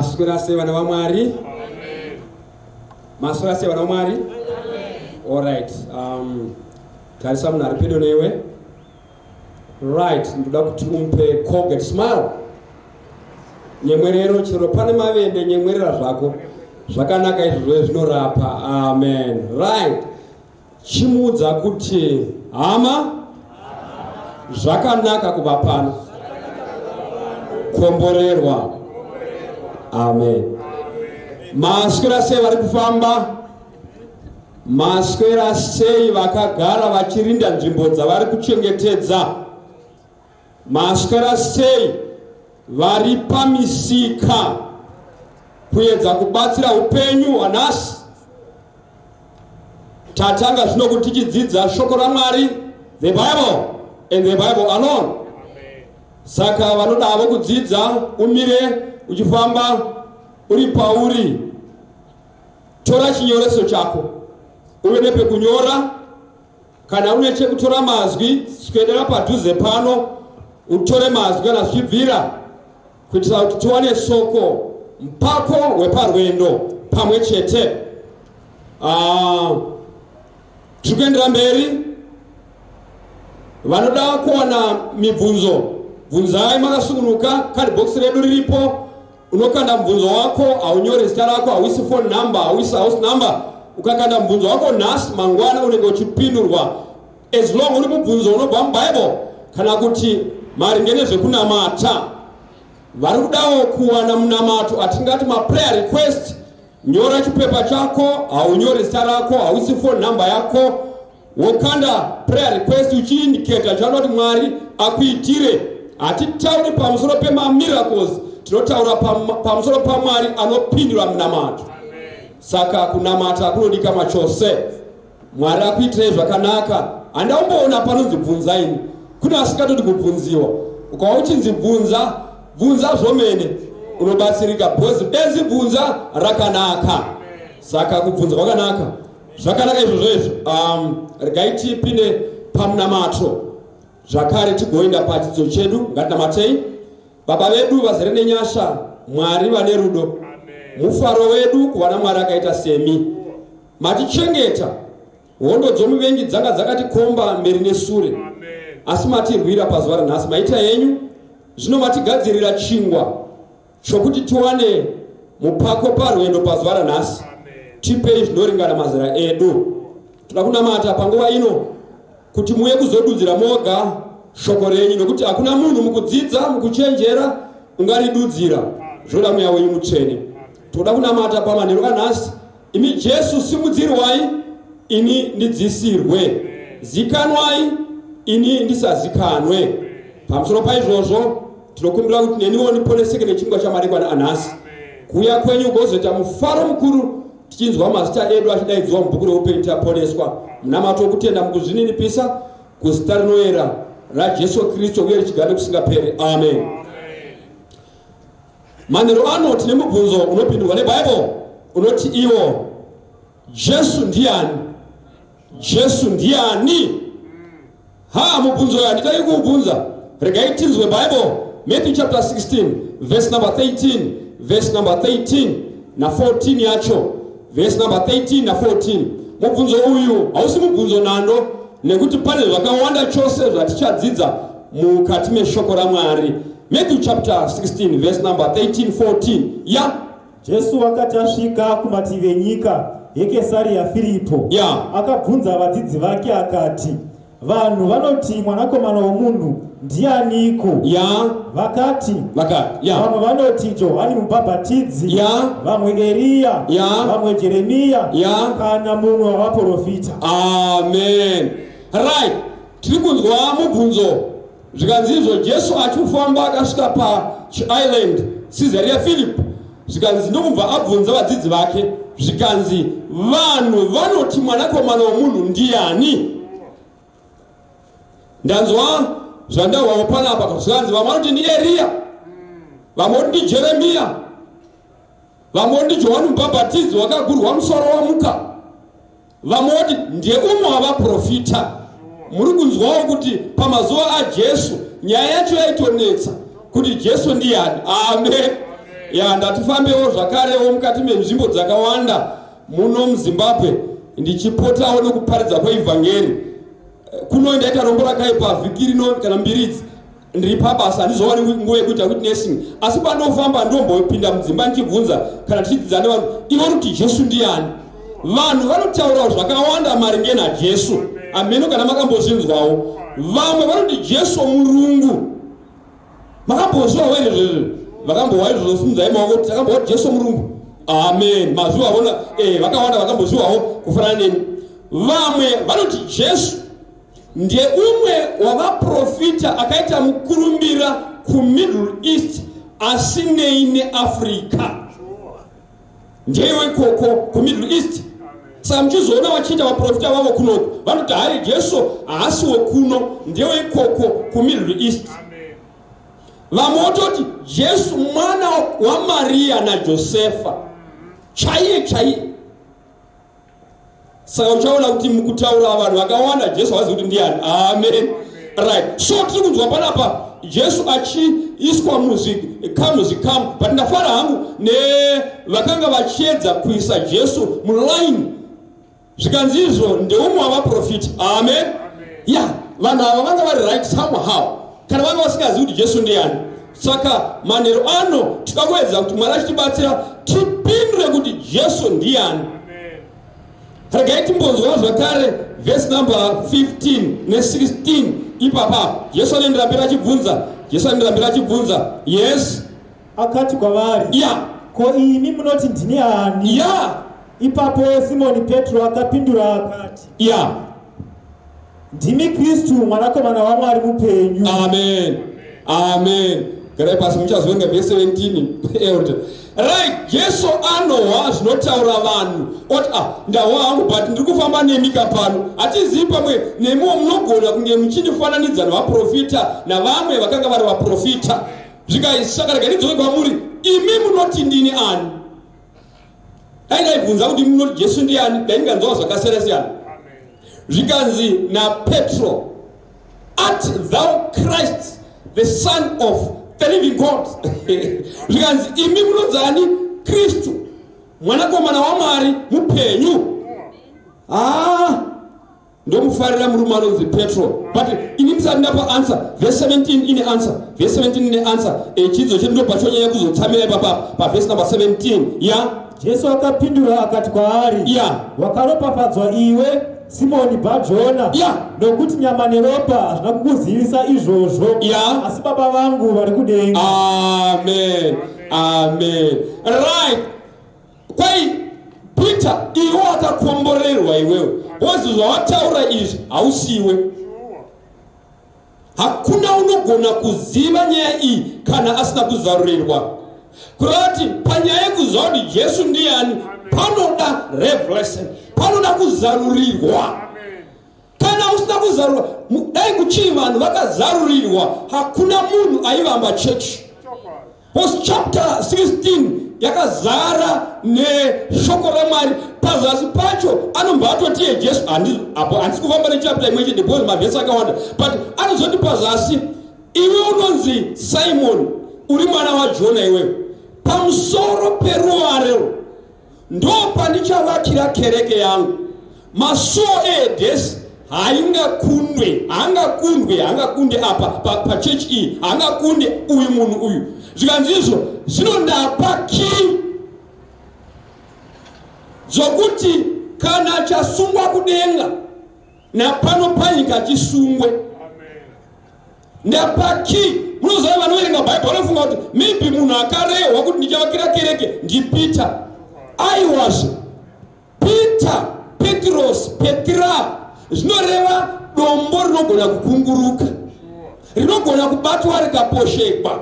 Maswera sei vana vaMwari? Maswera sei vana vaMwari? Alright. Tarisa munhu ari pedo newe. Right, ndoda kuti umupe Colgate smile. Nyemwerero chero pane mavende nyemwerera zvako. Zvakanaka izvozvo zvinorapa. Amen. Right. Chimuudza kuti hama zvakanaka kuva pano. Komborerwa. Amen. Maswera sei vari kufamba? Maswera sei vakagara vachirinda nzvimbo dzavari kuchengetedza? Maswera sei vari pamisika kuedza kubatsira upenyu hwanhasi? Tatanga zvino kuti tichidzidza shoko raMwari, the Bible and the Bible alone. Saka vanoda havo kudzidza, umire uchifamba uri pauri, tora chinyoreso chako uve nepekunyora. Kana une chekutora mazwi, swedera padhuze pano utore mazwi kana zvichibvira, kuitira kuti tiwane soko mpako weparwendo pamwe chete. Tiri kuendera mberi. Vanoda kuwana mibvunzo, bvunzai makasungunuka. Card box redu riripo. Unokanda mubvunzo wako, haunyori zita rako, hauisi phone number, hauisi house number. Ukakanda mubvunzo wako nhasi, mangwana unenge uchipindurwa, as long uri mubvunzo unobva muBible kana kuti maringe nezvekunamata. Vari kudawo kuwana munamato, atingati maprayer request, nyora chipepa chako, haunyori zita rako, hauisi phone number yako, wokanda prayer request uchiindicata chaunoti Mwari akuitire. Hatitauri pamusoro pemamiracles, tinotaura pamusoro paMwari anopindura munamato. Saka kunamata kunodikanwa chose. Mwari akuitirei zvakanaka. Handaumboona panonzi bvunza ini, kune asingatodi kubvunziwa. Ukava uchinzi bvunza, bvunza zvomene, unobatsirika, because benzi bvunza rakanaka. Saka kubvunza kwakanaka. Zvakanaka izvozvo izvo. Regai tipinde pamunamato zvakare tigoenda pachidzidzo chedu. Ngatinamatei. Baba vedu vazere nenyasha, Mwari vane rudo, mufaro wedu kuva naMwari akaita semi. Matichengeta, hondo dzomuvengi dzanga dzakatikomba mberi nesure, asi matirwira pazuva ranhasi. Maita yenyu, zvino matigadzirira chingwa chokuti tiwane mupako parwendo pazuva ranhasi. Tipei zvinoringana mazera edu. Toda kunamata panguva ino kuti muuye kuzodudzira moga shoko renyu, nokuti hakuna munhu mukudzidza mukuchenjera ungaridudzira, zvoda Mweya wenyu Mutsvene. Toda kunamata pamanheru anhasi. Imi Jesu, simudzirwai, ini ndidzisirwe, zikanwai, ini ndisazikanwe. Pamusoro paizvozvo tinokumbira kuti neniwo ndiponeseke nechingwa chamadekwana anhasi. Kuuya kwenyu kugozoita mufaro mukuru tichinzwa mazita edu achidaidzwa mubhuku reupenyu taponeswa. Munamato wokutenda mukuzvininipisa kuzita rinoera raJesu Kristu uye richigara nekusingaperi. Amen. Manheru ano tine mubvunzo unopindurwa neBible unoti iwo, Jesu ndiani? Jesu ndiani? Ha, mubvunzo uyu handitaki kuubvunza. Regai tinzwe Bible. Matthew chapter 16 verse number 13, verse number 13 na 14 yacho, verse number 13 na 14. Mubvunzo uyu hausi mubvunzo nando, nekuti pane zvakawanda chose zvatichadzidza mukati meshoko raMwari. Matthew chapter 16 verse number 13 14 ya. Jesu wakati asvika kumativi enyika yeKesaria Firipo, akabvunza vadzidzi vake akati, Vanhu vanoti Mwanakomana womunhu ndianiko? Vakati, Vakati, ya. Vamwe vanoti Johani Mubhabhatidzi, vamwe Eriya, vamwe Jeremiya, kana mumwe wavaprofita. Amen. Right, tiri kunzwa mubvunzo. Zvikanzi izvo Jesu achifamba akasvika pachiisland Caesarea Philip, zvikanzi ndokubva abvunza vadzidzi vake, zvikanzi vanhu vanoti Mwanakomana womunhu ndiani? Ndanzwa zvandahwawo panapa, zvikanzi vamwe vanoti ndiEriya, vamwe vanoti ndiJeremiya, vamwe vanoti ndiJohani Mubhabhatidzi wakagurwa musoro wamuka, vamwe voti ndeumwe wavaprofita. Muri kunzwawo kuti pamazuva aJesu nyaya yacho yaitonetsa kuti Jesu ndiyani. Amen. Ya, ndatifambewo zvakarewo mukati menzvimbo dzakawanda muno muZimbabwe, ndichipotawo nokuparidza kweivhangeri. Kuno ndaita rombo rakaipa, vhiki rino kana mbiri idzi ndiri pabasa, handizowani nguva yekuita witnessing, asi pandofamba ndombopinda mudzimba ndichibvunza kana tichidzidza nevanhu ivo kuti Jesu ndiani. Vanhu vanotaurawo zvakawanda maringe naJesu, ameno kana makambozvinzwawo. Vamwe vanoti Jesu murungu. Makambozviwawo here izvozvo? Vakambohwa izvozvo, simudzai maoko kuti takambohwa kuti Jesu murungu. Amen. Mazviwaona? Vakawanda vakambozviwawo kufanana neni. Vamwe vanoti Jesu ndeumwe wavaprofita akaita mukurumbira kuMiddle East, asinei neAfrica, ndewe koko kuMiddle East. Saka muchizoona vachiita vaprofita vavo kunoko, vanoti hai, Jesu haasi wekuno, ndewe ikoko kuMiddle East. Vamwe vototi Jesu mwana waMariya naJosefa chaiye chaiye. Saka uchaona kuti mukutaura vanhu vakawanda Jesu havazivi kuti ndiani. Amen. Right, so tiri kunzwa panapa Jesu achiiswa muzvikamu zvikamu, but ndafara hangu nevakanga vachiedza kuisa Jesu muline, zvikanzi izvo ndeumwe wavaprofita. Amen. Ya, vanhu ava vanga vari right somehow, kana vanga vasingazivi kuti Jesu ndiani. Saka manheru ano tinoda kuedza kuti Mwari achitibatsira tipindure kuti Jesu ndiani. Regai timbonzwa zvakare vhesi number 15 ne16 ipapa. Jesu anoendera mberi achibvunza, Jesu anoendera mberi achibvunza. Yes. Akati kwavari, "Ko imi munoti ndini ani?" Ipapo Simoni Petro akapindura akati, "Ndimi Kristu, Mwanakomana waMwari mupenyu." Amen, amen. Garai pasi, muchazoverenga vhesi 17, elder. Right, Jesu anohwa zvinotaura vanhu, oti, "Ah, ndahwa hangu, but ndiri kufamba nemika pano. Hatizivi, pamwe nemiwo munogona kunge muchindifananidza nevaprofita navamwe vakanga vari vaprofita." Zvikai, saka rega ndidzoke kwamuri, imi munoti ndini ani? Dai ndaibvunza kuti munoti Jesu ndiani, dai ndinganzwawo zvakasiyana siyana. Zvikanzi naPetro, "Art thou Christ, the Son of the living God?" Zvikanzi, "Imi munonzani Kristu, Mwanakomana waMwari mupenyu?" Ah, ndomufarira murume anonzi Petro. But ini ndisati ndapa answer, verse 17 ine answer, verse 17 ine answer. Chidzidzo chedu ndobva chonyanya kuzotsamira ipapa pavhesi number 17 ya. Jesu akapindura akati kwaari, "Wakaropafadzwa iwe, Simoni Bhajona, nokuti nyama neropa hazvina kukuzivisa izvozvo, asi Baba vangu vari kudenga." Amen, amen. Right, kwai Peter, iwe wakakomborerwa iwewe, because zvawataura izvi hausiwe. Hakuna unogona kuziva nyaya iyi kana asina kuzarurirwa. Kureva kuti panyaya yekuziva kuti Jesu ndiani panoda revelation, panoda kuzarurirwa. Kana usina kuzarurwa, dai kuchii vanhu vakazarurirwa, hakuna munhu aivamba chechi. Because chapter 16 yakazara neshoko raMwari. Pazasi pacho anobva atoti yeJesu, apo handisi kufamba nechapter imwe chete because mavhesi akawanda, but anozoti pazasi, "Iwe unonzi Simon, uri mwana waJona iwewe. Pamusoro peruware ndo pandichavakira kereke yangu. Masuo eHedhesi haingakundwe, haangakundwe, haangakunde apa pachechi iyi, haangakunde uyu munhu uyu." Zvikanzi izvo, "Zvino ndapa key dzokuti kana chasungwa kudenga, napano panyika chisungwe. Ndapa key." Munoziva, vanoverenga Bhaibheri vanofunga kuti maybe munhu akarehwa kuti ndichavakira kereke ndiPeter. Aiwazve, Peter, Petros, Petra zvinoreva dombo rinogona kukunguruka, rinogona kubatwa rikaposhekwa.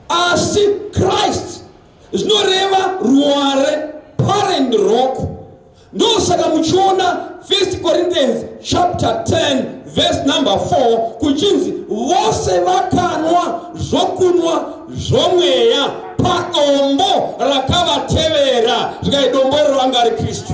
Asi Christ zvinoreva ruware, parent rock. Ndosaka muchiona 1 Corinthians chapter 10 verse number 4 kuchinzi vose vakanwa zvokunwa zvomweya padombo rakavatevera. Zvikai, dombo iroro anga ari Kristu.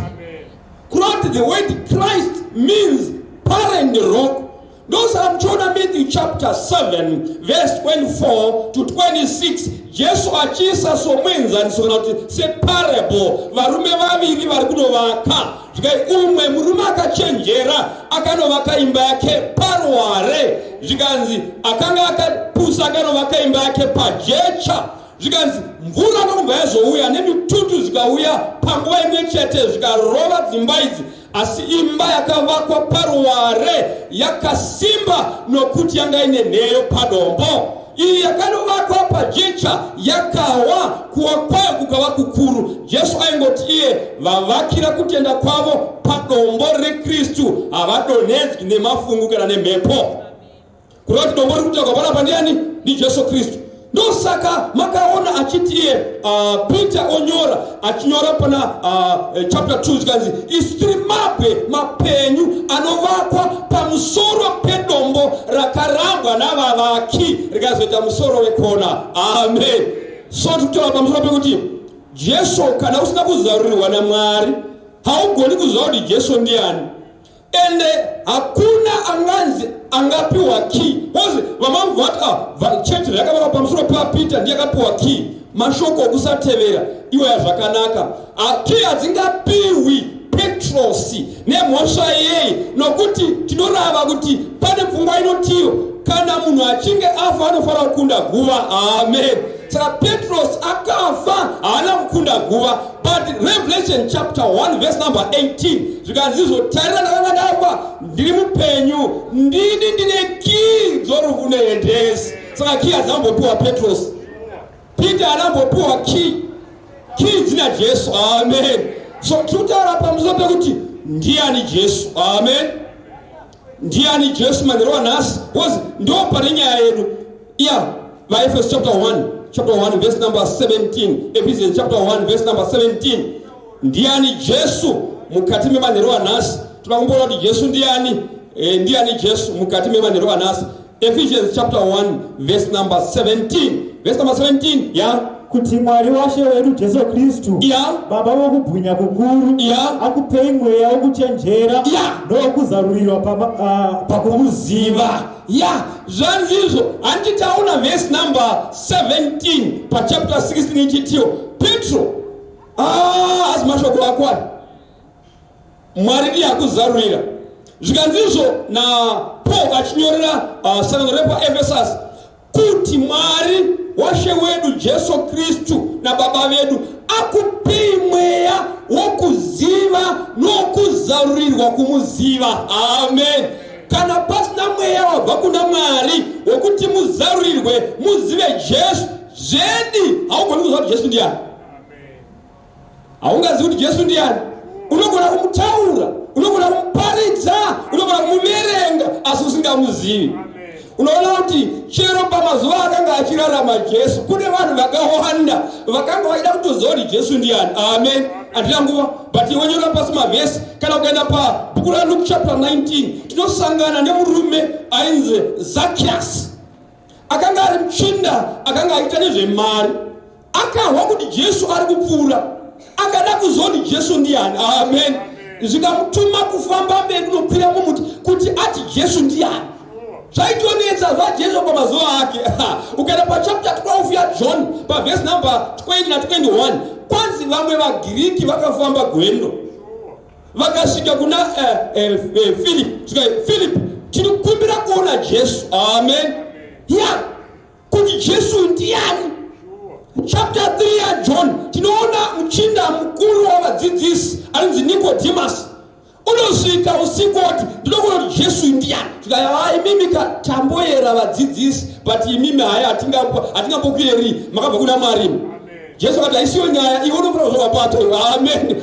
Kureva kuti the word Christ means parent rock. Ndosaka muchiona Matthew chapter 7 verse 24 to 26, Jesu achiisa somuenzaniso kana kuti separable varume vaviri vari kunovaka. Zvikai umwe murume akachenjera akanovaka imba yake paruware, zvikanzi akanga akapusa akanovaka imba yake pajecha. Zvikanzi mvura ndokubva yazouya nemitutu zvikauya panguva imwe chete zvikarova dzimba idzi, asi imba yakavakwa paruware yakasimba nokuti yanga ine nheyo padombo. Iyi yakanovakwa pajecha yakawa, kuwa kwayo kukava kukuru. Jesu aingoti iye vavakira kutenda kwavo padombo reKristu havadonhedzwi nemafungu kana nemhepo. Kureva kuti dombo riri kutaurwa panapa ndiani? NdiJesu Kristu. Ndosaka makaona achiti iye Peter onyora, achinyora pana chapter 2, zvikanzi isu tiri mabwe mapenyu anovakwa pamusoro pedombo rakarambwa navavaki rikazoita musoro wekona. Amen. So tikutaura pamusoro pekuti Jesu, kana usina kuzarurirwa naMwari, haugoni kuziva kuti Jesu ndiani. Ende hakuna anganzi angapiwa key, because vamamvu vati ah, chechi yakavakwa pamusoro paPeter, ndiye akapiwa key. Mashoko okusatevera iweya zvakanaka. Key hadzingapiwi Petrosi nemhosva yei? Nokuti tinorava kuti pane pfungwa inotiyo kana munhu achinge afa anofanira kukunda guva. Amen. Saka Petros akafa, haana kukunda guva. But Revelation chapter 1 verse number 18 zvikanzi izvo, tarira, ndakanga ndafa, ndiri mupenyu, ndini ndine kii dzorufu neHedhesi. Saka kii hadzambopiwa Petros. Peter haanambopiwa kii. Kii dzina Jesu. Amen. So tiri kutaura pamusoro pekuti ndiani Jesu. Amen. Ndiani Jesu manheru anhasi? Because ndo pane nyaya yedu iya. VaEfeso chapter 1, chapter 1 verse number 17, Ephesians chapter 1 verse number 17. Ndiani Jesu mukati memanheru anhasi? Toda kumboona kuti Jesu ndiani. Ndiani Jesu mukati memanheru anhasi? Ephesians chapter 1 verse number 17, verse number 17 ya. Yeah. Kuti Mwari waShe wedu Jesu Kristu, Baba vokubwinya kukuru, akupei mweya wokuchenjera nowokuzarurirwa pakumuziva. Ya, zvanzizvo. Handiti taona verse number 17 pachapter 16 ichitiyo Petro, ah, asi mashoko ako aya, Mwari ndiye akuzarurira. Zvikanzizvo naPaul achinyorera sangano repaEfesus kuti Mwari waShe wedu Jesu Kristu naBaba vedu akupei mweya wokuziva nokuzarurirwa kumuziva. Amen. Kana pasina mweya wabva kuna Mwari wokuti muzarurirwe muzive Jesu, zvedi haugoni kuziva kuti Jesu ndiani. Haungazivi kuti Jesu ndiani. Unogona kumutaura, unogona kumuparidza, unogona kumuverenga, asi usingamuzivi. Unoona kuti chero pamazuva akanga achirarama Jesu, kune vanhu vakawanda vakanga vachida kutoziva kuti Jesu ndiani. Amen. Handina nguva, but iwe nyora pasi mavhesi. Kana ukaenda pabhuku raLuke chapter 19, tinosangana nemurume ainzi Zakias, akanga ari muchinda akanga achiita nezvemari. Akahwa kuti Jesu ari kupfuura, akada kuziva kuti Jesu ndiani. Amen. Zvikamutuma kufamba mberi kunokwira mumuti kuti ati Jesu ndiani. Zvaitonetsa zvaJesu pamazuva ake. Ukaenda pachapter 12 yaJohn, pavhesi number 20 na21, kwanzi vamwe vaGiriki vakafamba gwendo vakasvika kuna Philip. Philip, tinokumbira kuona Jesu. Amen. Ya, yeah. Kuti Jesu ndiani. Chapter 3 yaJohn, tinoona muchinda mukuru wavadzidzisi anonzi Nicodemus unosvika usiku oti, ndinokuona kuti Jesu ndiani. Tikaya, imimi tamboyera vadzidzisi, but imimi haya, hatingambokuyeri, makabva kuna Mwari. Jesu akati, haisiyo nyaya, iwe unofanira kuzovabata. Amen.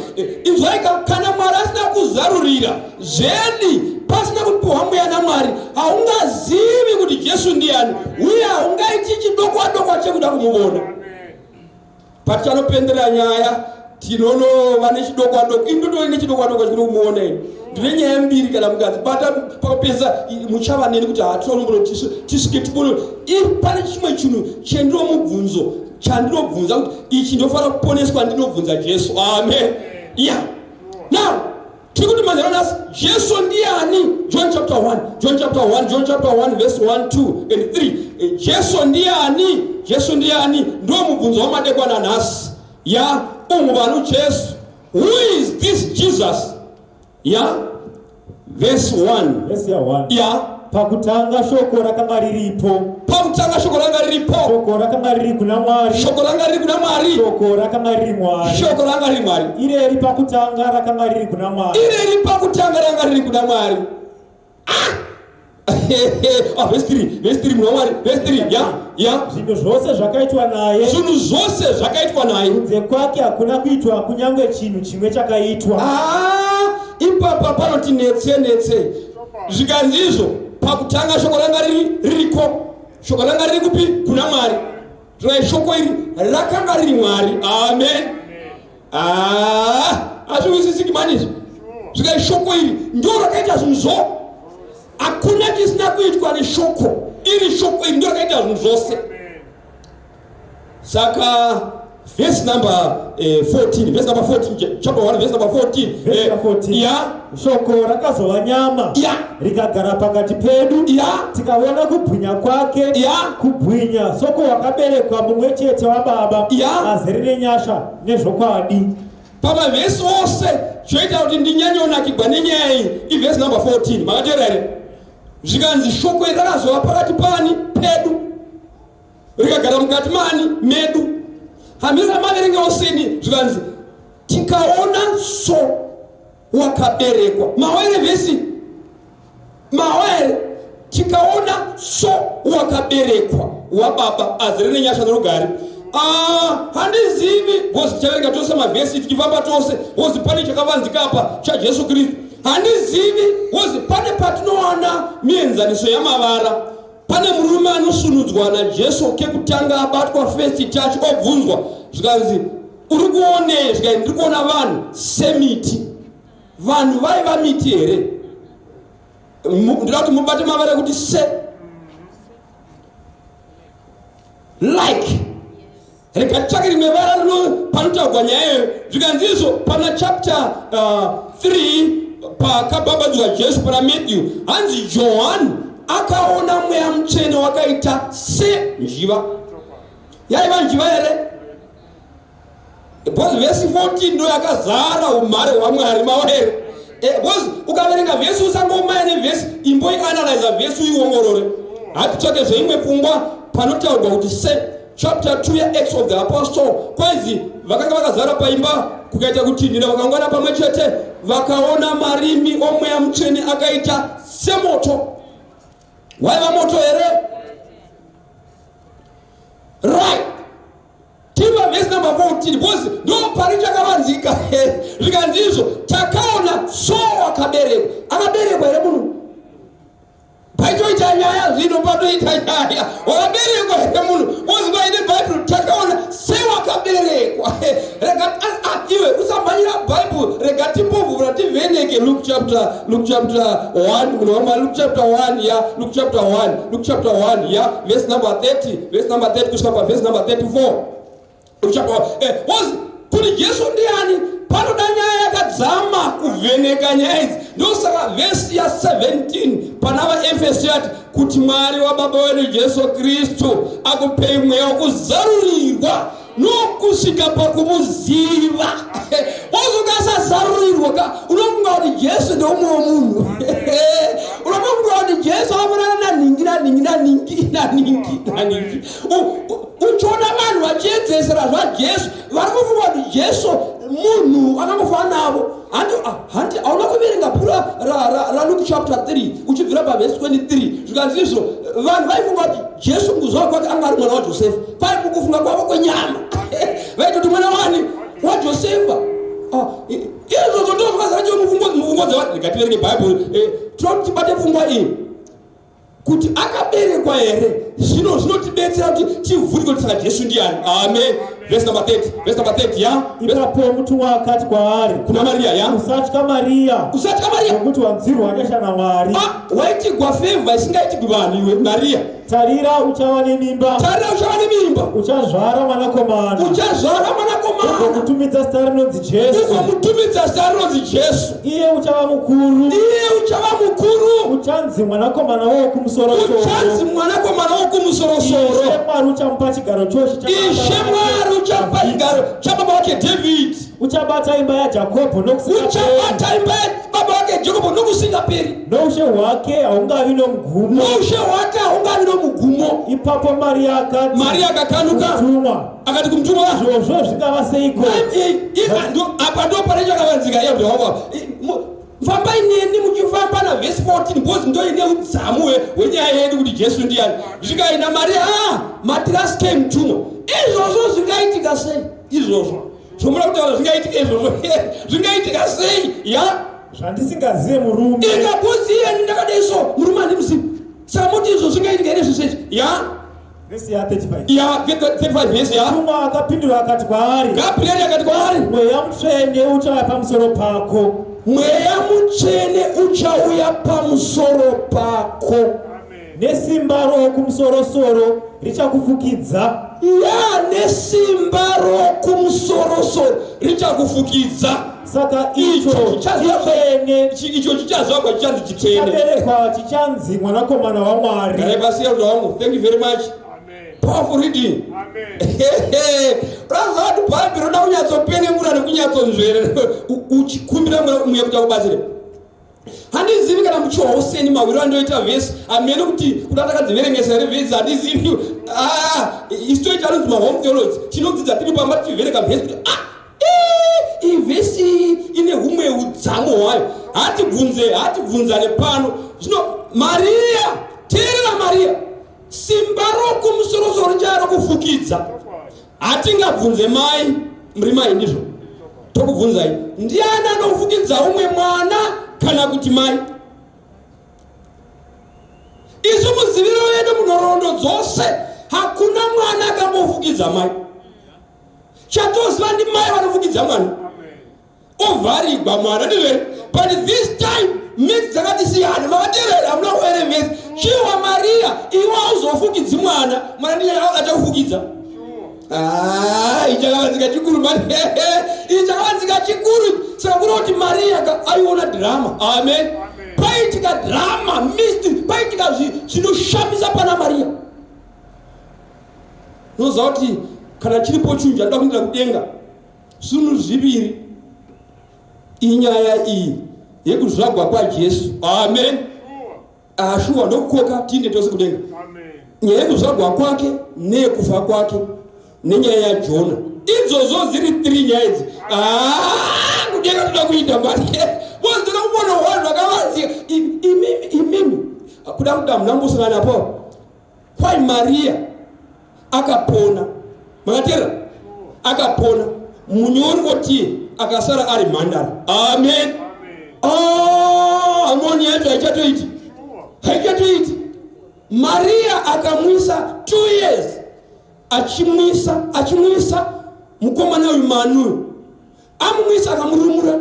Inzwaika, kana Mwari asina kuzarurira, zvedi pasina kupiwa mweya naMwari, haungazivi kuti Jesu ndiani, uye haungaiti chidokwa dokwa chekuda kumuvona. Patichanopendera nyaya, tinonova nechidokwa dokwa. Indotove nechidokwa dokwa chekuda kumuona. Ini ndine nyaya mbiri, kana mukadzibata pakupesa muchava neni kuti hatinombono tisvike tibono. Pane chimwe chinhu chendinomubvunzo chandinobvunza kuti ichi ndofanira kuponeswa, ndinobvunza Jesu. Amen. Yeah, now tiri Tiri kuti manheru anhasi Jesu ndiani? John chapter 1, John chapter 1, John chapter 1 verse 1, 2 and 3. Jesu ndiani? Jesu ndiani? Ndo mubvunzo wamadekwana nhasi. Ya, ungubani uJesu? Who is this Jesus? Ya, verse 1. Verse ya 1. Ya. Pakutanga shoko rakanga riripo. Pakutanga shoko ranga riripo. Shoko rakanga riri kuna Mwari. Shoko ranga riri kuna Mwari. Shoko rakanga riri Mwari. Shoko ranga riri Mwari. Ireri pakutanga rakanga riri kuna Mwari. Ireri pakutanga ranga riri kuna Mwari. Ah! Ah, verse 3, verse 3 muna Mwari, verse 3. Ya, ya. Zvinhu zvose zvakaitwa naye. Zvinhu zvose zvakaitwa naye. Kunze kwake hakuna kuitwa kunyange chinhu chimwe chakaitwa. Ah, ipapa panoti netse netse. Zvikanzi izvo pakutanga shoko ranga riri ririko. Shoko ranga riri kupi? Kuna Mwari. Zvikai shoko iri rakanga riri Mwari. Amen. Ah, hazviwisisiki mani izvi. Zvikai shoko iri ndo rakaita zvinhu zvo. Hakuna chisina kuitwa neshoko. Iri shoko iri ndo rakaita zvinhu zvose. Saka verse number 14, verse number 14, chapter 1, verse number 14. Verse number 14. Yeah. Shoko rakazova nyama Yeah. rikagara pakati pedu Yeah. tikaona kubwinya kwake Yeah. kubwinya soko wakaberekwa mumwe chete wababa Yeah. azere nenyasha nezvokwadi. Pamavhesi ose choita kuti ndinyanyonakigwa nenyaya iyi ivhesi number 14. Makateera here? Zvikanzi shoko iri rakazova pakati pani pedu rikagara mukati mani medu. Hamira maverenga osini zvikanzi tikaona so wakaberekwa. Mawaere vhesi mawaere tikaona so wakaberekwa wababa azere nenyasha norugare. Ah, handizivi because tichaverenga tose mavhesi tichifamba tose because pane chakavanzika apa chaJesu Kristu. Handizivi because pane patinowana mienzaniso yamavara. Pane murume anosunudzwa naJesu kekutanga abatwa first touch obvunzwa zvikanzi uri kuonei? Zvikanzi ndiri kuona vanhu semiti. Vanhu vaiva miti here? Ndinoda kuti mubate mavara ekuti se like. Rega titsvake rimwe vara rino panotaurwa nyaya iyoyo. Zvikanzi izvo pana chapter 3 pakabhabhadzwa Jesu pana Matthew, hanzi Johani akaona mweya mutsvene wakaita senjiva. Yaiva njiva here? Because vhesi 14 ndo yakazara umhare hwaMwari mawaere. Because ukaverenga vhesi usangomaya nevhesi, imboianalyza vhesi uiongorore. Hatitsvake zveimwe pfungwa panotaurwa kuti se chapter 2 yaActs of the Apostle kwanzi vakanga vakazara paimba kukaita kutinhira vakaungana pamwe chete vakaona marimi omweya mutsvene akaita semoto. Waiva moto here? Right. Timba verse number 14 because ndo pari chakavanzika. Zvikanzi izvo takaona so wakaberekwa. Akaberekwa here munhu? Paitoita nyaya zvino patoita nyaya. Wakaberekwa here munhu? Because paine Bible takaona sewakaberekwa. Rega iwe usamhanyira Bible, rega timbovhura tivheneke Luke chapter, Luke chapter 1, munhu waMwari, Luke chapter 1 ya, Luke chapter 1, Luke chapter 1 ya, verse number 30, verse number 30 kusvika pa verse number 34. Luke chapter 1. Was kuti Jesu ndiani? Panoda nyaya yakadzama kuvheneka nyaya idzi. Ndosaka vhesi ya 17 pana vaEfeso yati kuti Mwari wababa wedu Jesu Kristu akupei mweya wekuzarurirwa nokusvika pakumuziva. Wozokasazarurirwa ka unofunga kuti Jesu ndeumwe wemunhu. Unofunga kuti Jesu akafanana naningi naningi naningi naningi naningi. Uchiona vanhu vachiedzesera zvaJesu vari kufunga kuti Jesu munhu akangofanana navo. Hanti hauna kuverenga bhuku raLuke chapter 3 uchibvira pavhesi 23 zvikanzi izvo vanhu vaifunga kuti Jesu mukuzvarwa kwake anga ari mwana waJosefa. Kwai mukufunga kwavo kwenyama vaitoti mwana wani waJosefa. Izvozvo ndizvo zvakazara chero mupfungwa dzevanhu. Rega tiverenge Bible, tinoda kuti tibate pfungwa iyi kuti akaberekwa here. Zvino zvinotibetsera kuti tivhurike kuti saka Jesu ndiani. Amen. Verse number 30, verse number 30, ya. Ipapo mutumwa akati kwaari, kuna Maria, ya. Usatya Maria. Usatya Maria. Nokuti wanzirwa nyasha naMwari. Waitigwa favor isingaitigwi vanhu iwe Maria. Tarira, uchava nemimba. Tarira, uchava nemimba. Uchazvara mwanakomana. Uchazvara mwanakomana. Ugomutumidza zita rinonzi Jesu. Ugomutumidza zita rinonzi Jesu. Iye uchava mukuru. Iye uchava mukuru. Uchanzi mwanakomana woWokumusorosoro. Uchanzi mwanakomana woKumusorosoro. Ishe Mwari uchamupa chigaro chose Ishe Mwari uchamupa chigaro chababa wake David. Uchabata imba yaJakobho nokusingaperi. Uchabata imba yababa wake Jakobho nokusingaperi. Noushe hwake haungavi nomugumo. Noushe hwake haungavi nomugumo. Ipapo Maria akati, Maria akakanuka kumutumwa, akati kumutumwa, izvozvo zvingava seiko? Apa ndo pane chakavanzika iyo. Fambai neni muchifamba navhesi 14 because ndo ine udzamu hwenyaya yedu kuti Jesu ndiyani. Zvikaina Maria, matirasike mutumwa. Izvozvo zvingaitika sei? Izvozvo zvomuda kutaura zvingaitika izvozvo zvingaitika sei? Ya, Zvandisingazive murume. Ingakuzi iyeni ndakadai so murume handimuzivi, saka muti izvo zvingaitika here zvisezi? Ya. Vhesi ya 35. Ya, 35 vhesi ya. Mutumwa akapindura akati kwaari, Gabrieri akati kwaari, Mweya Mutsvene uchauya pamusoro pako, Mweya Mutsvene uchauya pamusoro pako, nesimba roWokumusorosoro richakufukidza. Ya, nesimba roKumusorosoro richakufukidza. Saka icho chitsvene icho chichazvagwa chichanzi chitsvene, chaberekwa chichanzi Mwanakomana waMwari. Garai pasi wangu. Thank you very much. Powerful reading. Raza kuti Bhaibheri roda kunyatsopenengura nekunyatsonzvera uchikumbira Mweya kuti akubatsire. Handizivi kana muchiwawo seni mawiro andoita vhesi hamene kuti kuda takadziverengesa here vhesi, handizivi. Isu toita anonzi mahome theology, tinodzidza tiri pamba tichivereka vhesi kuti iyi vhesi ine humwe udzamu hwayo. Hatibvunze, hatibvunzane pano. Zvino Mariya, teerera Mariya, simba roKumusorosoro richaya rokufukidza. Hatingabvunze mai muri mai, ndizvo tokubvunzai, ndiani anofukidza umwe mwana kana kuti mai? Isu muziviro yedu munhoroondo dzose hakuna mwana akambofukidza mai. Chatoziva ndi mai vanofukidza mwana, ovharigwa mwana, ndizvo. But this time midzi dzakati siyana. Makateerera? Hamuna kuere vhesi? Chiwa Mariya, iwe hauzofukidzi mwana, mwana ndiye achakufukidza. Ichakavanzika chikuru mani, ichakavanzika chikuru. Saka kuri kuti Mariya aiona dhirama. Amen. Paitika dhirama, mystery, paitika zvinoshamisa pana Mariya. Unoziva kuti kana chiripo chinhu chanoda kuendera kudenga, zvinhu zviviri, inyaya iyi yekuzvagwa kwaJesu. Amen. Ashuwa, ndokukoka tiinde tose kudenga. Nyaya yekuzvagwa kwake neyekufa kwake nenyaya yaJona, idzodzo dziri 3 nyaya idzi. Kudenga toda kuita mari bozi, toda kuona vanhu vakavanzika. Imimi kuda kuda munambosangana po kwai Mariya akapona. Makatera akapona, munyori oti akasara ari mhandara. Amen. Amoni yacho haichatoiti, haichatoiti. Mariya akamwisa 2 years, achimwisa, achimwisa mukomana uyu manu uyu. Amumwisa, akamurumura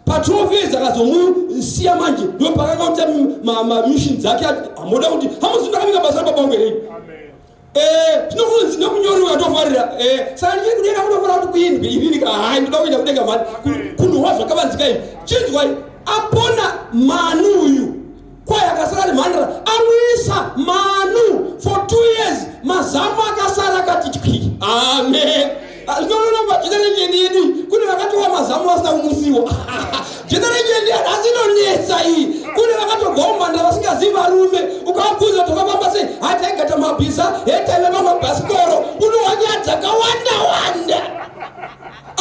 pa12 years, akazomusiya. Manje ndo pakanga kuita mamission dzake. Hamoda kuti hamuzi ndakavika basa rababa vangu here? Tinokunzi nomunyori watofarira. Saka ndichiri kudenga kunofanira kuti kuindwe inini ka? Hai, ndoda kuenda kudenga mani kunhuhwa zvakavanzika izvi. Chinzwai, apona manu uyu, kwai akasara ari mhandara, amwisa manu for 2 years, mazamu akasara akati twi. Amen. Zvinoona pageneration yedu kune vakatowa mazamu vasina kumwisiwa. Generation yanhasi inonetsa iyi. Kune vakatobva umhandara vasingazivi varume. Ukavabvunza tokafamba sei, hataigata mabhiza, hetaiva mabhasikoro, unowa nyaya dzakawanda wanda.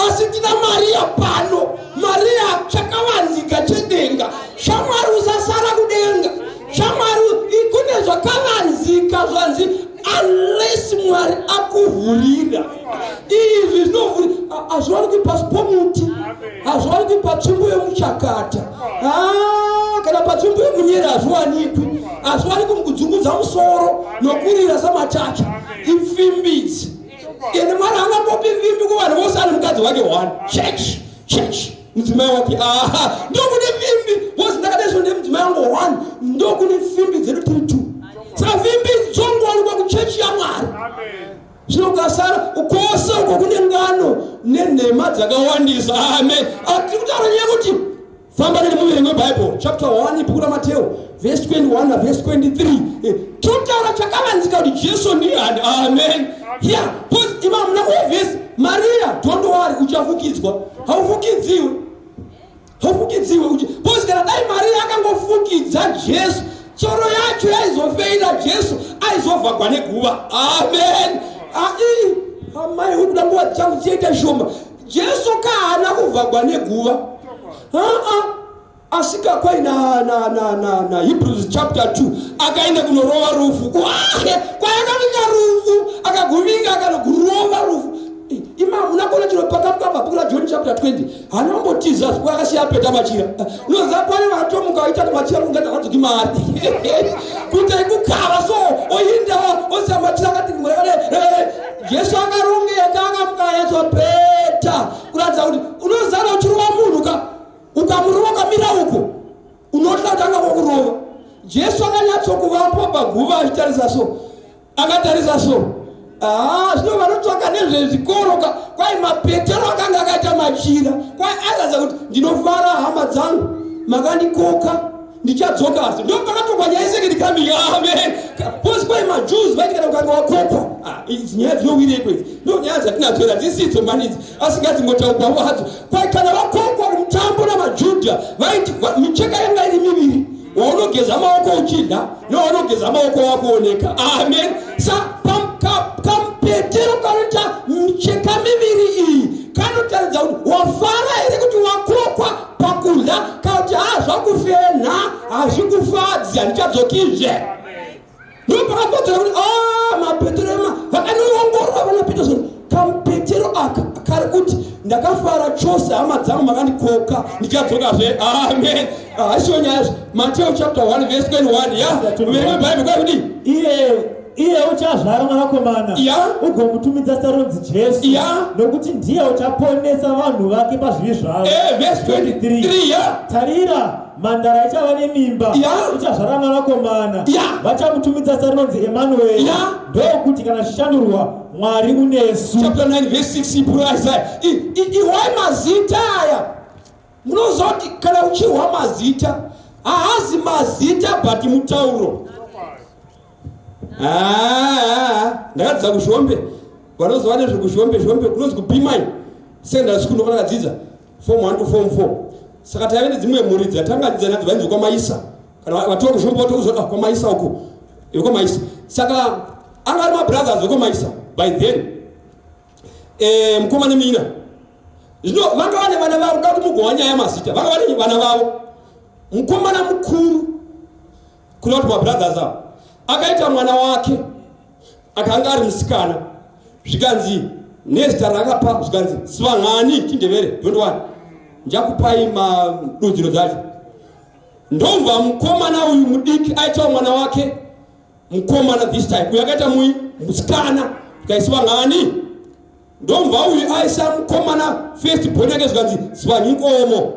Asi tina Mariya pano. Mariya chakavanzika chedenga. Shamwari, usasara kudenga. Shamwari, kune zvakavanzika zvanzi unless Mwari akuvhurira izvi zvinovhuri. Hazviwanikwi pasi pomuti, hazviwanikwi patsvimbo yemuchakata kana patsvimbo yemunyere, hazviwanikwi, hazviwanikwi mukudzungudza musoro nokurira samachacha. Ifimbidzi ende Mwari haangambopi fimbi kuvanhu vose. Ane mukadzi wake one, church, church, mudzimai wake. Aha, ndokune fimbi vose. Ndakadai ndekasvo nemudzimai wangu one, ndokune fimbi dzedu tiri two. Saka vimbidzo ngowanikwa kuchechi yaMwari. Zvino ukasara kwose uko kune ngano nenhema dzakawandisa. Amen. Atiri kutaura nyaya yekuti famba neni muverengi weBible chapter 1 bhuku raMateo verse 21 na verse 23. Totaura chakavanzika kuti Jesu ndiyani. Amen. Yeah, because ima muna verse Maria, don't worry, uchafukidzwa. Haufukidziwi. Haufukidziwe uchi because kana dai Maria akangofukidza Jesu tsoro yacho yaizofeira Jesu aizovhagwa neguva. Amen. Ai amai uri kuda nguva dzangu dzichaita shoma. Jesu kaana kuvhagwa neguva. Aa asika kwai na na na na na Hebrews chapter 2 akaenda kunorova rufu. Kwahe kwayakavinga rufu akaguvinga akanogurova rufu. Ima hamuna kuona chiro pakamuka pabhuku raJohn chapter 20 haana kumbotiza zvikuru akasiya apeta machira. Unoziva pane vatomuka vaita kuti machira ungati havadzoki mari kuita ikukava so oinda osiya machira akati Jesu akarongeka akamuka anyatsopeta kuratidza kuti unoziva uchirova munhu ka ukamurova ukamira uko unotya kuti anga kwakurova. Jesu akanyatsokuvapo paguva achitarisa so akatarisa so ah, zvino vanotsvaka nezvezvikoro ka kwai mapetero akanga akaita machira kwai airatidza kuti ndinofara hama dzangu makandikoka ndichadzoka asi ndo pakatokwa nyaya yesecond coming. Amen. Because kwai maJews vaiti kana ukanga wakokwa, ah, idzi nyaya dzinowireiko idzi ndo nyaya dzatinadzo here hadzisidzo mani idzi asi ngadzingotaukwavo hadzo. Kwai kana wakokwa kumutambo namaJudha vaiti micheka yanga iri miviri, waunogeza maoko uchidya newaunogeza maoko wakuoneka. Amen. Sa kamupetero kanoita micheka miviri iyi kanotaridza kuti wafara here kuti wakokwa pakudya kana kuti haa zvakufenha hazvikufadzi handichadzokizve. Ndopakakodzera kuti a mapetero ema vakanoongorora vana Peterson kamupetero aka kari kuti ndakafara chose hama dzangu makandikoka ndichadzokazve. Amen. Haisiyo nyaya zve. Mateo chapter 1 verse 21 ya muverengi webhaibheri kwai kudii? Iye uchazvara mwanakomana, ugomutumidza zita ronzi Jesu, nokuti ndiye uchaponesa vanhu vake pazvivi zvavo. Verse 23 ya Tarira, mhandara ichava nemimba, ichazvara mwanakomana, vachamutumidza zita rinonzi Emanueri, ndokuti kana zvichishandurwa, Mwari unesu. Chapter 9 verse 6 ibhuku raIsaya. Ihwai mazita aya. Munoziva kuti kana uchihwa mazita haazi mazita but mutauro. Ndakadzidza kuZhombe, vanoziva nezvekuZhombe, Zhombe kunonzi kuBimai secondary school ndokandakadzidza form 1 to form 4. Saka taive nedzimwe mhuri dzatanga dzidza nadzo vainzi kwaMaisa, kana vatova kuZhombe vatokuzwa kwaMaisa uko vekwaMaisa. Saka anga ari mabrothers vekwaMaisa by then, mukoma nemina. Zvino vanga vane vana vavo, kuda kuti mugova nyaya mazita, vanga vane vana vavo. Mukomana mukuru kuda kuti mabrothers avo akaita mwana wake akanga ari musikana, zvikanzi nezita raakapa zvikanzi Sivangani Chindevere, don't worry njakupai madudziro dzacho. Ndobva mukomana uyu mudiki aitawo mwana wake mukomana this time, uyu akaita mui musikana zvikai Sivangani. Ndobva uyu aisa mukomana first born yake zvikanzi Sivanyinkomo.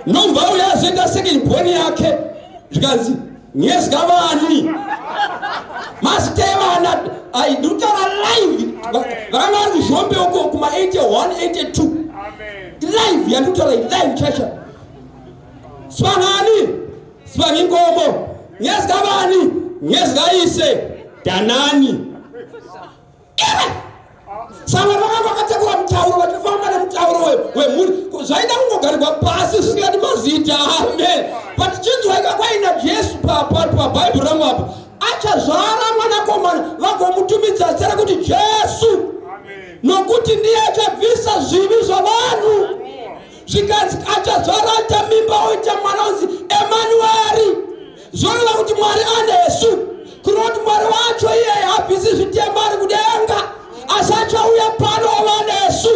Ndobva uyu azoita second born yake zvikanzi Nyezgavani. Mazita evana ai ndikutaura live, vakanga vari kuZhombe uko kuma 81 82 live yandikutaura live chacha. Sivangani, Sivanginkomo, Nyezgavani, Nyezgayise, Danani. Saka vakanga vakatakura mutauro vachifamba nemutauro wemhuri, zvaida kungogarirwa pasi zvisingati mazita. Amen. But chinzwaika kwaina Jesu pabhaibheri rangu apa, achazvara mwanakomana vagomutumidza zita rekuti Jesu, nokuti ndiye achabvisa zvivi zvavanhu. Zvikanzi achazvara aita mimba oita mwana onzi Emanueri, zvoreva kuti Mwari anesu. Kureva kuti Mwari wacho iyeye habvisi zvitema ari kudenga, asi achauya pano ova nesu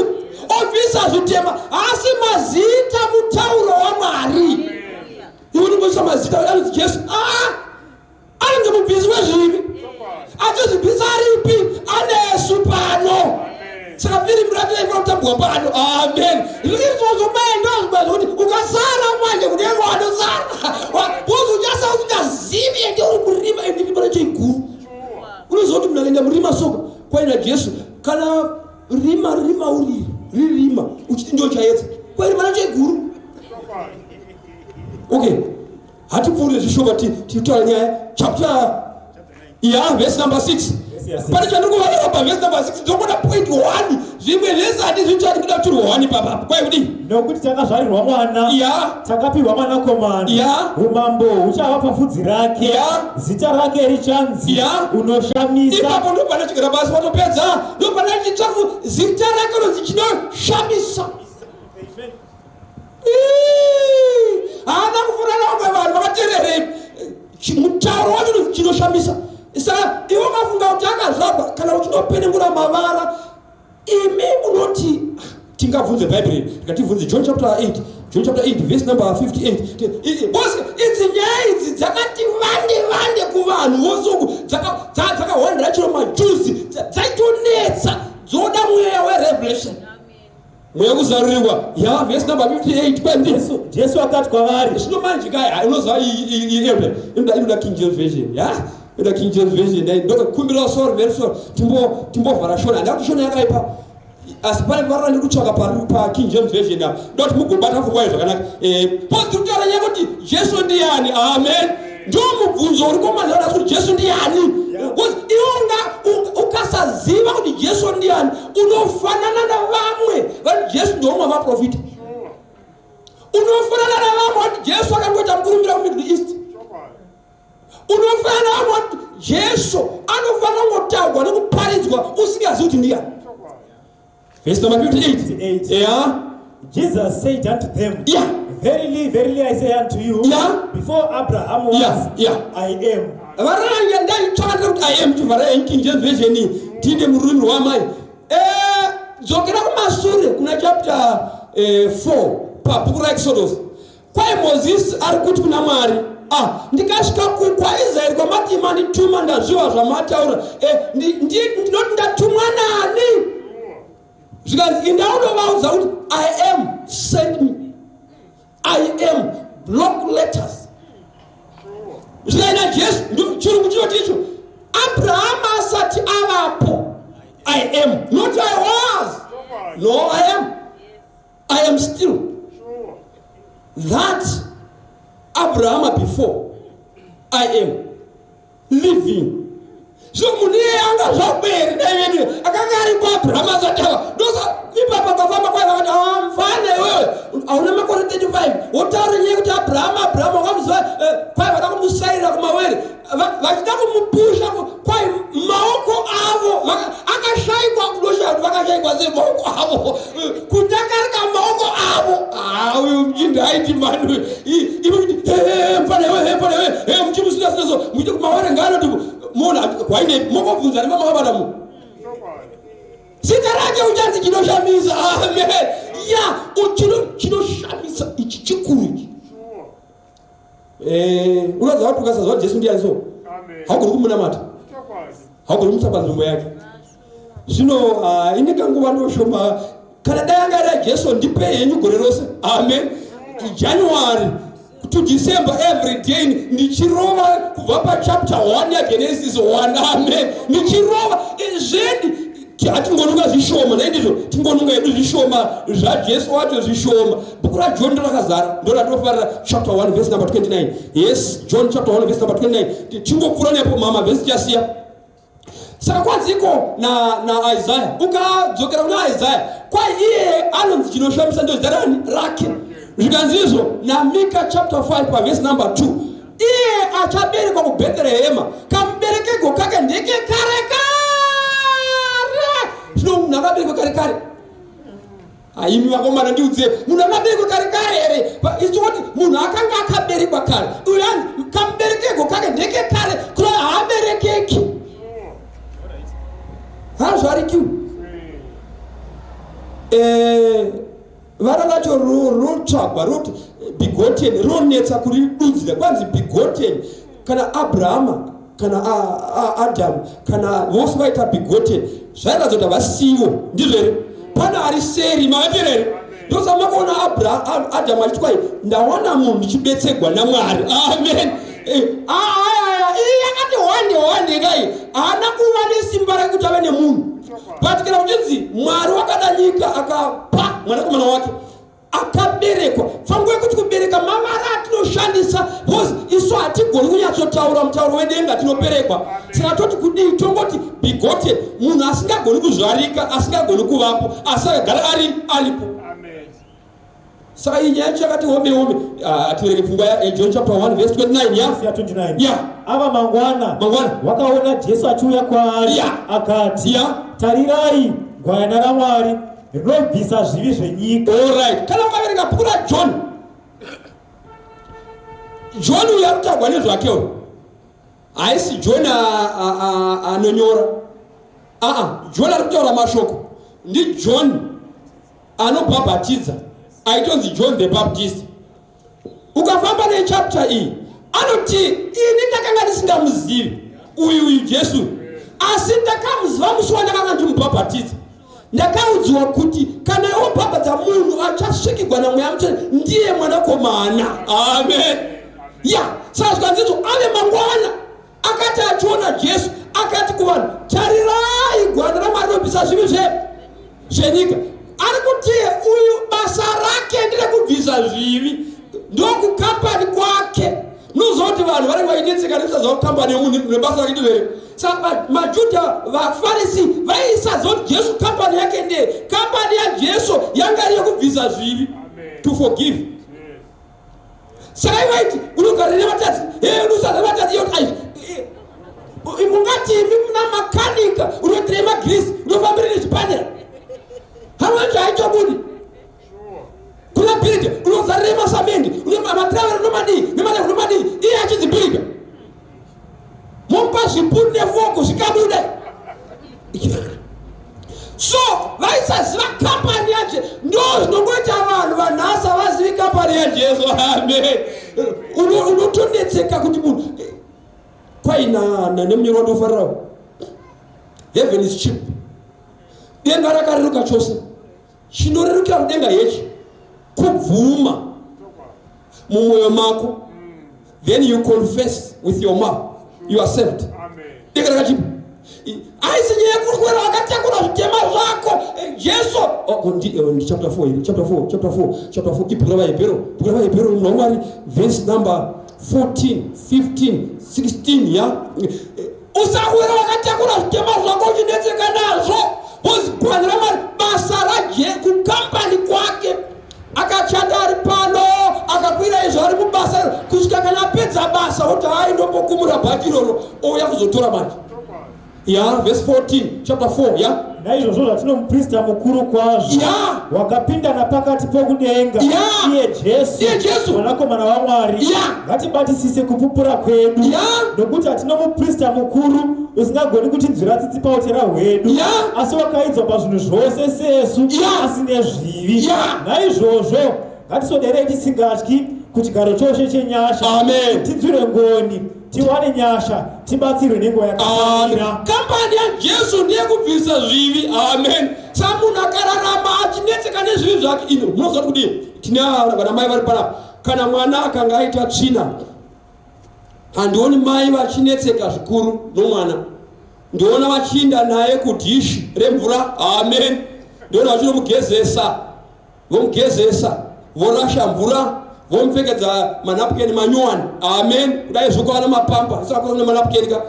obvisa zvitema. Haasi mazita, mutauro waMwari. Iwe unongoisa mazita anonzi Jesu, anenge mubvisi wezvivi, achizvibvisa aripi? Anesu pano. Saka firimu racho raifana kutambwa pano. Amen. Izvozvo mai ndozviba zvokuti ukasara manje kudenga wanosara because uchasara usingazivi ende uri Rima riri mauri riri rima uchiti ndio chaedza. Kwai rima racho iguru. Okay. Hatipfuure zvishoma titaura nyaya chapter ya verse number 6. Pane chandiri kuvarira pa verse number 6 ndinokuda point 1 zvimwe zvese handizvitsvaki ndinoda kuturwa 1 ipapa. Kwai kudii? Nokuti takazvarirwa mwana. Ya. Takapiwa mwanakomana. Ya. Umambo huchava pafudzi rake. Ya. Zita rake richanzi Ya. Unoshamisa. Ipapo ndopanochigara pasi watopedza ndopanochitsvaku zita rake ronzi chinoshamisa. Haana kufanana vamwe vanhu vakatererei. Mutauro wacho chinoshamisa. Saka iwe ukafunga kuti akazvagwa kana uchinopenengura mavara imi munoti tingabvunze bhaibheri ndikativhunze John chapter 8 John chapter 8 verse number 58 because idzi nyaya idzi dzakati vande vande kuvanhu vosuku dzakahwandira chero majuzi dzaitonetsa dzoda mweya werevelation mweya kuzarurirwa ya verse number 58 kwandi Jesu akati kwavari zvino manje kai unoziva inoda King James Version ya inoda King James Version ndokumbira sorry very sorry timbovhara shona handida kuti shona yakaipa asi pane vara ndiri kutsvaka pa King James Version apa ndokuti mugobata pfungwa zvakanaka pozi kutaura nyaya kuti Jesu ndiani amen ndio mubvunzo uri komanhara kuti Jesu ndiani because iwe ukasaziva kuti Jesu ndiani unofanana navamwe vati Jesu ndeumwe wavaprofita unofanana navamwe vati Jesu akangoita mukurumbira kuMiddle East unofanana navamwe vati Jesu anofanira kungotaurwa nekuparidzwa usingazivi kuti ndiani. Verse number 58. Yeah. Jesus said unto them, Yeah. Verily, verily, I say unto you, Yeah. before Abraham was, Yeah, yeah. I am. Varanga ndaitsvaka kuti I am chivhara King James Version tinde mururimi rwamai. Dzokera kumasure kuna chapter 4 pabhuku raExodus. Kwai Mozisi ari kuti kuna Mwari, ah, ndikasvika kwaIsraeri kwamati mandituma ndazviwa zvamataura. Ndinoti ndatumwa nani? Zvikanzi inda unovaudza kuti I am sent me. I am block letters. Zvikaina Jesu chirungu chinoti icho Abraham asati avapo I am not I was no I am I am still that Abraham before I am living. So munhu iyeye anga zvaperi dai vedu akanga aripo Abraham asati ava ndosa ipapa kafamba kwai vakati ah mfana iwewe hauna makore 35 wotaura nyaya yekuti Abraham Abraham wakamuziva kwai vada kumusairira kumawere vachida kumupusha kwai maoko avo akashaikwa kudoshaya kuti vakashaikwa sei maoko avo kutakarika maoko avo uyu muchinda aiti mani iwe kuti mfana iwe mfana iwe muchimusina sina so muchiti kumawere ngaanoti mona waine mokobvunza nemama mu zita rake uchanzi chinoshamisa amen ya chinoshamisa ichi chikuru ichi unoziva kuti ukasaziva Jesu ndiani so haugoni kumunamata haugoni kumuisa panzvimbo yake zvino ine kanguva ndoshoma kana dai anga ari Jesu ndipe henyu gore rose amen January to December every day ndichirova kubva pachapter 1 yaGenesis 1 amen ndichirova zvedi hatingonunga zvishoma naindizvo tingonunga yedu zvishoma zvaJesu wacho zvishoma bhuku raJohn ndorakazara ndoratofarira chapter 1 verse number 29 yes John chapter 1 verse number 29 tingopfuura nepo mama verse chasiya saka kwanziko na Isaiah ukadzokera kuna Isaiah kwai iye anonzi chinoshamisa ndo zita rani rake zvikanzi izvo naMika chapter 5 paverse number 2 iye achaberekwa kuBhetherehema kamuberekego kake ndeke kare kare zvino munhu akaberekwa kare kare aimi vakomana ndiudze munhu akaberekwa kare kare here ichikuti munhu akanga akaberekwa kare uyu anzi kamuberekego kake ndeke kare kura haaberekeki hazvarikiwi vara racho rotsvagwa roti begotten ronetsa kuridudzira kwanzi begotten kana Abrahama kana Adamu kana vose vaita begotten zvairatidza kuti havasivo ndizvo here pana ari seri makaterere ndosaka makaona Adamu achiti kwai ndawana munhu ndichibetsegwa naMwari amen iyi yakati wande wande kai haana kuva nesimba rekuti ave nemunhu. But kana uchinzi Mwari wakada nyika akapa mwanakomana wake akaberekwa, pfungwa yekuti kubereka mavara atinoshandisa, because isu hatigoni kunyatsotaura mutauro wedenga, tinoberekwa. Saka toti kudii? Tongoti begotten, munhu asingagoni kuzvarika, asingagoni kuvapo, asi akagara ari aripo. Saka iyi nyaya yacho yakati ome ome. Ah, tiverenge pfungwa yaJohn chapter 1 verse 29 ya. Verse ya 29. Ya. Ava mangwana, Mangwana. wakaona Jesu achiuya kwaari, akati, "Tarirai, gwayana raMwari rinobvisa zvivi zvenyika." Alright, kana ukaverenga bhuku raJohn, John uyu ari kutaurwa nezvake uyu haisi John anonyora. Aa, John ari kutaura mashoko ndiJohn anobhabhatidza, aitonzi John the Baptist. Ukafamba nechapter iyi, anoti, "Ini ndakanga ndisingamuzivi uyu Jesu, asi ndakamuziva musi wandakanga ndimubhabhatidza. Ndakaudzwa kuti kana wobhabhadza munhu achasvikigwa naMweya Mutsvene, ndiye mwanakomana." Amen. Ya, saka zvikanzizo, ave mangwana akati achiona Jesu, akati kuvanhu, "Tarirai, gwayana raMwari rinobvisa zvivi zvenyika." Ari kuti uyu basa rake nderekubvisa zvivi, ndokukambani kwake. Munoziva kuti vanhu vanenge vachinetseka nekusaziva kukambani yomunhu nebasa rake ndivere. Saka maJudha, vaFarisi vaisaziva kuti Jesu kambani yake ndeye. Kambani yaJesu yanga iri yekubvisa zvivi, to forgive. Saka ivaiti, "Unogara nevatadzi, unosadza vatadzi." Yoti ai, mungati imi muna makanika, unotirei magirisi, unofambira nezvipanera, hamanje haitobudi kuna builder, unozarire masamendi, matravera unomadii, nemadii unomadii, iye achinzi builder, mupa zvipunu nefoko zvikabuda. So vaisaziva kambani yaJesu. Ndo zvinongoita vanhu vanhasi, havazivi kambani yaJesu. Amen. Unotonetseka kuti munhu kwaina nemunyoro wandofarirawo, "Heaven is cheap." Denga rakareruka chose. Chinorerukira kudenga hechi: kubvuma mumwoyo mako, then you confess with your mouth, you are saved. Denga rakachipa. Haisi nyaya yekukwera wakatakura zvitema zvako. Jesu, oh, ndi chapter 4 iri, chapter 4, chapter 4, chapter 4, ibhuku ravaHebhero, bhuku ravaHebhero, munhu waMwari, verse number 14, 15, 16 ya. Usawira wakatakura zvitema zvako uchinetseka nazvo, because gwani raMwari, basa raje kukambani kwake, akachanda ari pano, akakwira izvo, ari mubasa iro kusvika kana apedza basa, woti, "Hai, ndombokumura bhachi iroro," ouya kuzotora manje. Ya, verse 14, chapter 4 ya. Naizvozvo zvatino muprista mukuru kwazvo, wakapinda napakati pokudenga, iye Jesu, Iye Jesu. mwanakomana waMwari, ngatibatisise kupupura kwedu. Nokuti hatina muprista mukuru usingagoni kutinzwira tsitsi pautera hwedu, asi wakaidzwa pazvinhu zvose sesu, asi nezvivi. Naizvozvo ngatiswederei tisingatyi kuchigaro chose chenyasha, Amen. tinzwire ngoni, tiwane nyasha, tibatsirwe nenguva Amen. yakafanira. Kambani yaJesu ndeyekubvisa zvivi. Amen. Sa munhu akararama achinetseka nezvivi zvake, ino munoziva kuti kudii? Tine vana mai vari panapa. Kana mwana akanga aita tsvina, handioni mai vachinetseka zvikuru nomwana. Ndiona vachiinda naye kudhishi remvura. Amen. Ndiona vachinomugezesa, vomugezesa, vorasha mvura, vomupfekedza manapukeni manyowani. Amen. Kudai zvo kwava nemapampa, isakuna nemanapukeni ka,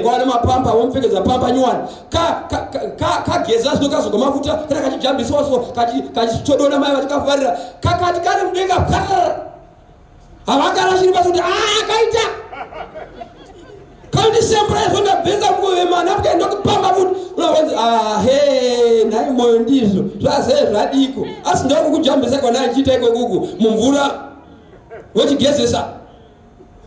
kwava nemapampa, vomupfekedza pampa nyowani. Kageza zvino, kazogwa mafuta, kana kachijambiswa so, kachitodona, mai vachikafarira. Kakati kari mudenga, havangarashiri pasi kuti akaita kandisembura izvo, ndabvisa manapukeni, ndokupamba futi. Unavanzi, "Ahe, nhai moyo, ndizvo zvazee zvadiko?" Asi ndokukujambisa kwana achiita ikokuku mumvura, vochigezesa,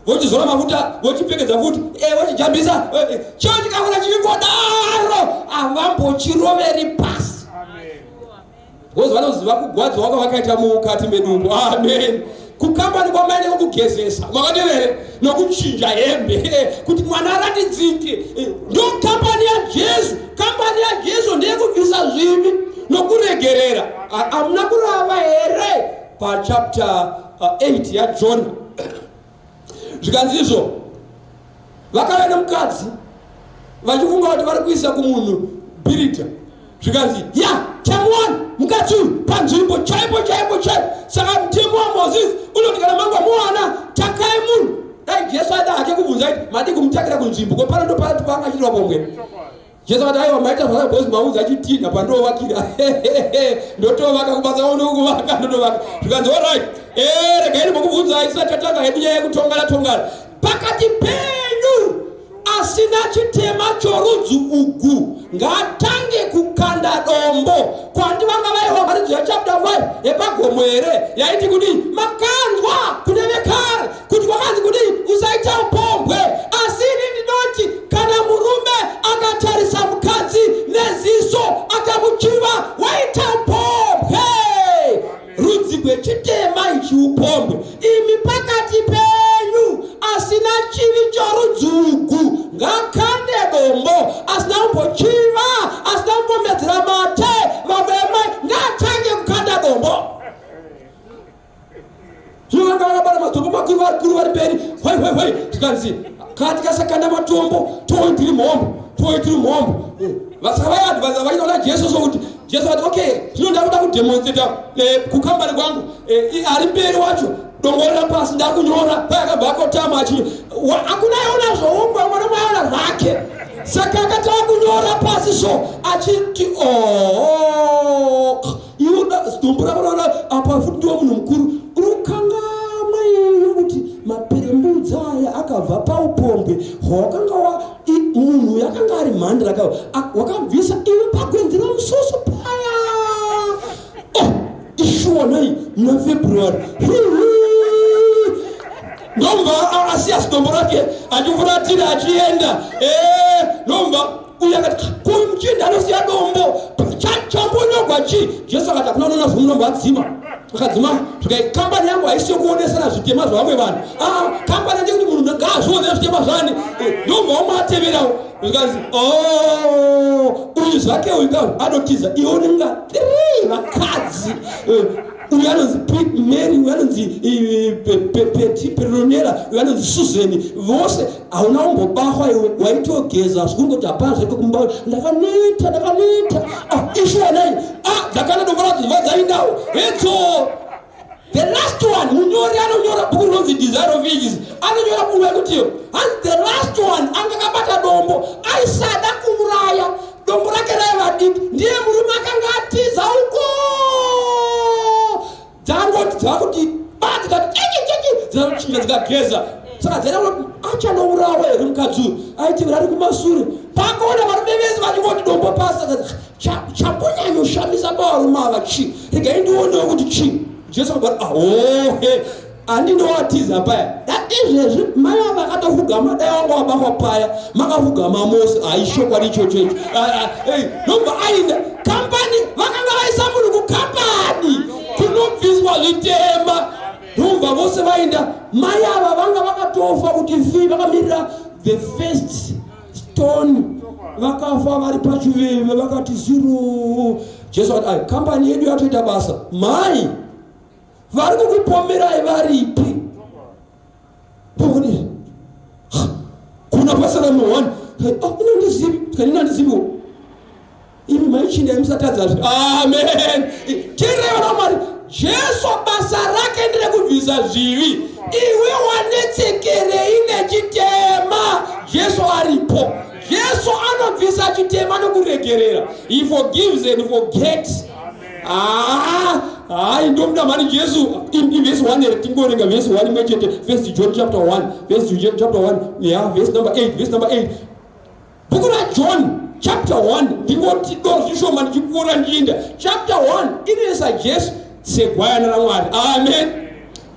vochizora mafuta, vochipfekedza futi, vochijambisa. Chio chikafuna chichingodaro, havambochiroveri pasi, because vanoziva kugwadzwa kwavakaita mukati medumbu. Amen. Kukambani kwamai nekugezesa, makadevere, nokuchinja hembe kuti mwana aratidzike. Ndo kambani yaJesu. Kambani yaJesu ndeyekubvisa zvivi nokuregerera. Hamuna kurava here pachapter 8 yaJohn? Zvikanzi izvo, vakauya nemukadzi vachifunga kuti vari kuisa kumunhu builder. Zvikanzi, ya, tamuwana mukadzi uyu panzvimbo chaipo chaipo chaipo. Saka mutemo waMozisi unoti kana manga muwana, takai munhu. Dai Jesu aida hake kubvunza iti madii kumutakira kunzvimbo kwepano ndopanga achiitwa pomwe. Jesu akati, aiwa, maita zvakare because maunza chitinha pandovakira, ndotovaka kubasa kuvaka, ndotovaka. Zvikanzi, alright, regai ndimbokubvunzai tisati tatanga hedu nyaya yekutongana tongana. Pakati penyu asina chitema chorudzi ugu ngatange kukanda dombo. Kwandi vanga vaiwa mharidzo yachapter 5 yepagomo here yaiti kudii? Makanzwa kune vekare kuti kwakanzi kudii? Usaita upombwe. Asi ini ndinoti kana murume akatarisa mukadzi neziso akamuchiva, waita upombwe. Rudzi gwechitema ichi upombwe. Imi pakati penyu asina chivi chorudzi ugu ngakande dombo. Asina kumbochiva, asina kumbomedzera mate vamwe mai, ngaatange kukanda dombo. Zvino vanga vakabata matombo makuru, vakuru vari mberi, hwai hwai hwai. Zvikanzi, kana tikasakanda matombo, toi tiri mhombo, toi tiri mhombo. Saka vaiadvisa vachiona Jesu sokuti Jesu ati, okay, zvino ndakuda kudemonstrata kukambani kwangu. Ari mberi wacho dongorera pasi, ndakunyora. Payakabva akotama achi hakuna aiona zvoumbwa, mwana maiona zvake. Saka akati akunyora pasi so achiti, oh, iwe dombo rako raona apa futi, ndiwo munhu mukuru uri kukangamwa iwe kuti maperembudzi aya akabva paupombwe hwawakanga wa munhu uyu akanga ari mhandira wakabvisa iwe pagwenzi romususu paya. Oh, ishuwa nei muna February ndomva asiya zidombo rake achifuratira achienda. Ndomva uyu akati, ko muchinda anosiya dombo, chambonyogwa chii? Jesu akati, hakuna unoona zvomunombo adzima. Akadzima zvikai, kambani yangu haisi yokuonesana zvitema zvavamwe vanhu. Ah, kambani ndekuti munhu ngaazvione zvitema zvani. Ndomva umwe ateverawo. Zvikanzi, oh, uyu zvake uyu ka anotiza. Iwe unenga three vakadzi. Uyu anonzi Mary, uyu anonzi Peti Peronera, uyu anonzi Suzeni. Vose hauna kumbobahwa iwe, waitogeza zvikuru kuti hapana zvekukumba. Ndakaneta, ndakaneta. Ah, ishuwa nai. Ah, dzakana dombo radzo dzaindawo hedzo. The last one, munyori anonyora bhuku rinonzi Desire of Ages anonyora pfungwa yekuti hanzi the last one anga akabata dombo aisada kuuraya, dombo rake raiva diki, ndiye murume akanga atiza uko. Dzangoti dzakuti ba, dzikati chichi chichi, dzikachinja, dzikageza. Saka dzaida kuti achanourawa here mukadzi uyu aitevera ari kumasure. Pakaona varume vese vachingoti dombo pasi, akati, chambonyanyoshamisa pavarume ava chii? Regai ndionewo kuti chii. Jesu akati, ahohe, handinowatiza paya. Izvezvi mai ava vakatofugama, dai wanga wabahwa paya makafugama mose. Haishokwadi ichocho icho. Nobva aenda kambani, vakanga vaisa munhu kukambani kunobviswa zvitema. Ndobva vose vaenda, mai ava vanga vakatofa kuti fi, vakamirira the first stone, vakafa vari pachiveve, vakati zero. Jesu akati, ai, kambani yedu yatoita basa. Mai vari kukupomerai varipi? Poni kuna pasara muhwani, inandizivi kanina handiziviwo. Imi maichinda musatadzazve. Amen. Teerera Mwari, Jesu basa rake nderekubvisa zvivi. Iwe wanetsekerei nechitema? Jesu aripo. Jesu anobvisa chitema nokuregerera. He forgives and forgets. Ah, hai, ndomuda mhani Jesu. Ivhesi 1 here? Tingoverenga vhesi 1 imwe chete, First John chapter 1, First John chapter 1, ya, vhesi number 8, vhesi number 8, bhuku raJohn chapter 1. Ndingoti do zvishoma ndichipfuura ndichienda. Chapter 1 inoisa Jesu segwayana raMwari. Amen.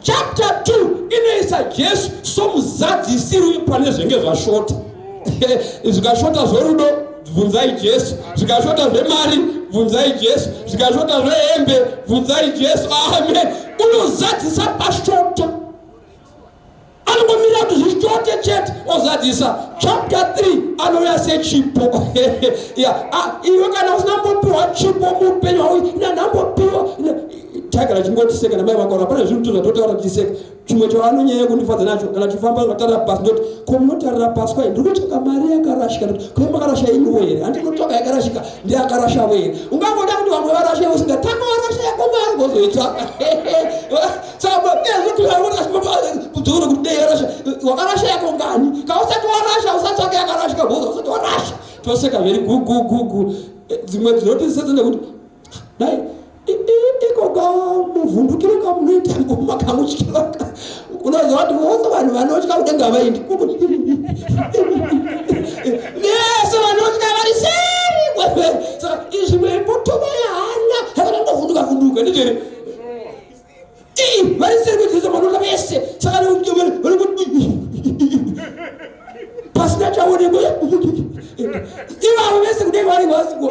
Chapter 2 inoisa Jesu somuzadzisiri pane zvenge zvashota. Zvikashota zvorudo, bvunzai Jesu. Zvikashota zvemari, bvunzai Jesu. Zvikashota zvehembe, bvunzai Jesu. Amen. Unozadzisa pashota, anongomira kuti zvishote chete, ozadzisa. Chapter 3 anouya sechipo. Ya, iwe kana usina mbopiwa chipo muupenyu hwako, ina ndambopiwa, taigara chingotiseka namai vako, hapana zvinhu zvatotaura tichiseka. Chimwe chavanonyanya kundifadza nacho kana chifamba ngatarira pasi, ndoti ko munotarira pasi kwai ndiri kutsvaka mari yakarashika. Ndoti ko makarasha inuwo here? Handi kunotsvaka yakarashika ndiakarashavo here? Ungangoda kuti vamwe varashe usingatanga warasha yako mari wozoitsvaka. Saka kudzora kuti dei yarasha, wakarasha yako ngani? Ka usati warasha usatsvaka yakarashika bhoza usati warasha. Toseka veri gugugugu. Dzimwe dzinotisetsa nekuti dai iko kamuvhundukiro kamunoita ngoma kamutyira, unoziva kuti vose vanhu vanotya kudenga vaindi, vese vanotya vari seri. Saka izvimwe potova yahana yakatangovhunduka vhunduka ndizvere vari seri kwejesu vanotya vese. Saka pasina chaonekwa ivavo vese kudenga vanenge vasiko.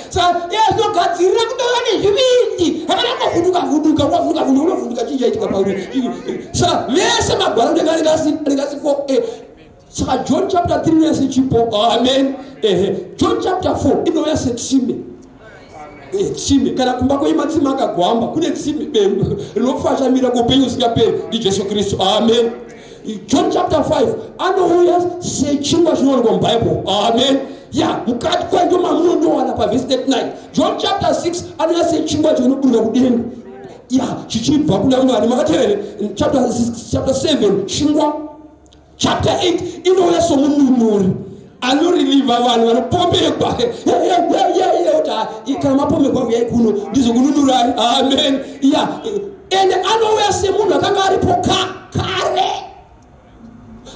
Saka iye zvinogadzirira kutova nezvivindi akanangovhunduka vhunduka, unovhunduka vhunduka, unovhunduka, chii chaitika pauri? Saka vese magwara kudenga anenge asiko. Saka John chapter 3 yese chipo, amen. Ehe, John chapter 4 inouya setsime, tsime. Kana kumba kwenyu matsime akagwamba, kune tsime rinofashamira kuupenyu usingaperi, ndiJesu Kristu, amen. John chapter 5 anouya sechingwa chinowanikwa muBhaibheri, amen. Ya, mukati kwacho mamunondowana pavhesi 39. John chapter 6 anouya sechingwa chinoburuka kudenga, ya, chichibva kuna Mwari. Makateerere chapter 6, chapter 7 chingwa. Chapter 8 inouya somununuri anoreliever vanhu vanopomekwa, kuti kana mapomekwa uyai kuno ndizokununurai, amen. Ya, ende anouya semunhu akanga aripo kare.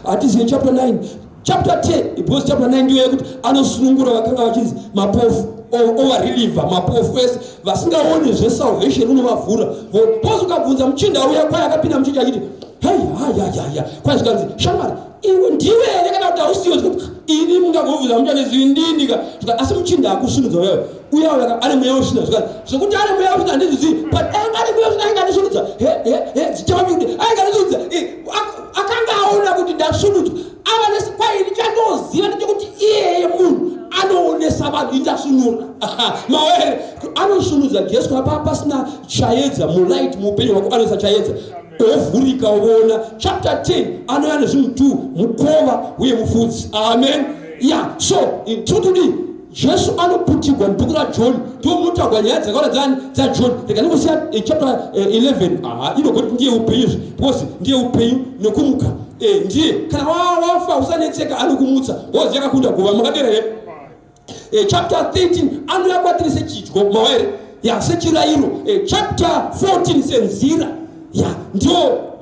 Hatizive chapter 9, chapter 10, because chapter 9 ndiyo yekuti anosunungura vakanga vachinzi mapofu, ovareliever mapofu ese vasingaoni zvesalvation, unovavhura. Because ukabvunza muchinda uya kwai akapinda muchechi achiti hei hayayaya, kwai zvikanzi, "Shamwari, iwe ndiwe here kana kuti hausiwe?" Ini mungagobvunza muchanezivi ndini ka. Asi muchinda akusvinudza uyayo uya uya ane mweya wesvina. Zvikati zvekuti ane mweya wesvina handizvizivi, but anga ane mweya wesvina ainge andisvinudza dzichava kuti ainge andisvinudza, akanga aona kuti ndasvinudzwa ava nesi. Kwai ndichandoziva ndechekuti iyeye munhu anoonesa vanhu indasvinura mawere anosvinudza Jesu. Kana paa pasina chaedza mulight muupenyu hwako, anoisa chaedza, ovhurika uona. Chapter 10 anouya nezvinhu two, mukova uye mufudzi, amen. Ya, so totodi Jesu anoputirwa mubhuku raJohn, ndo munotagwa nyaya dzakawanda dzani dzaJohn. Rega ndingosiya chapter 11. Aha, inogoti ndiye upenyu izvi, because ndiye upenyu nekumuka. Ndiye kana wafa usanetseka, anokumutsa because yakakunda guva. Makadera here? Chapter 13 anouya kwatiri sechidyo, mawere, ya, sechirayiro. Chapter 14 senzira, ya, ndio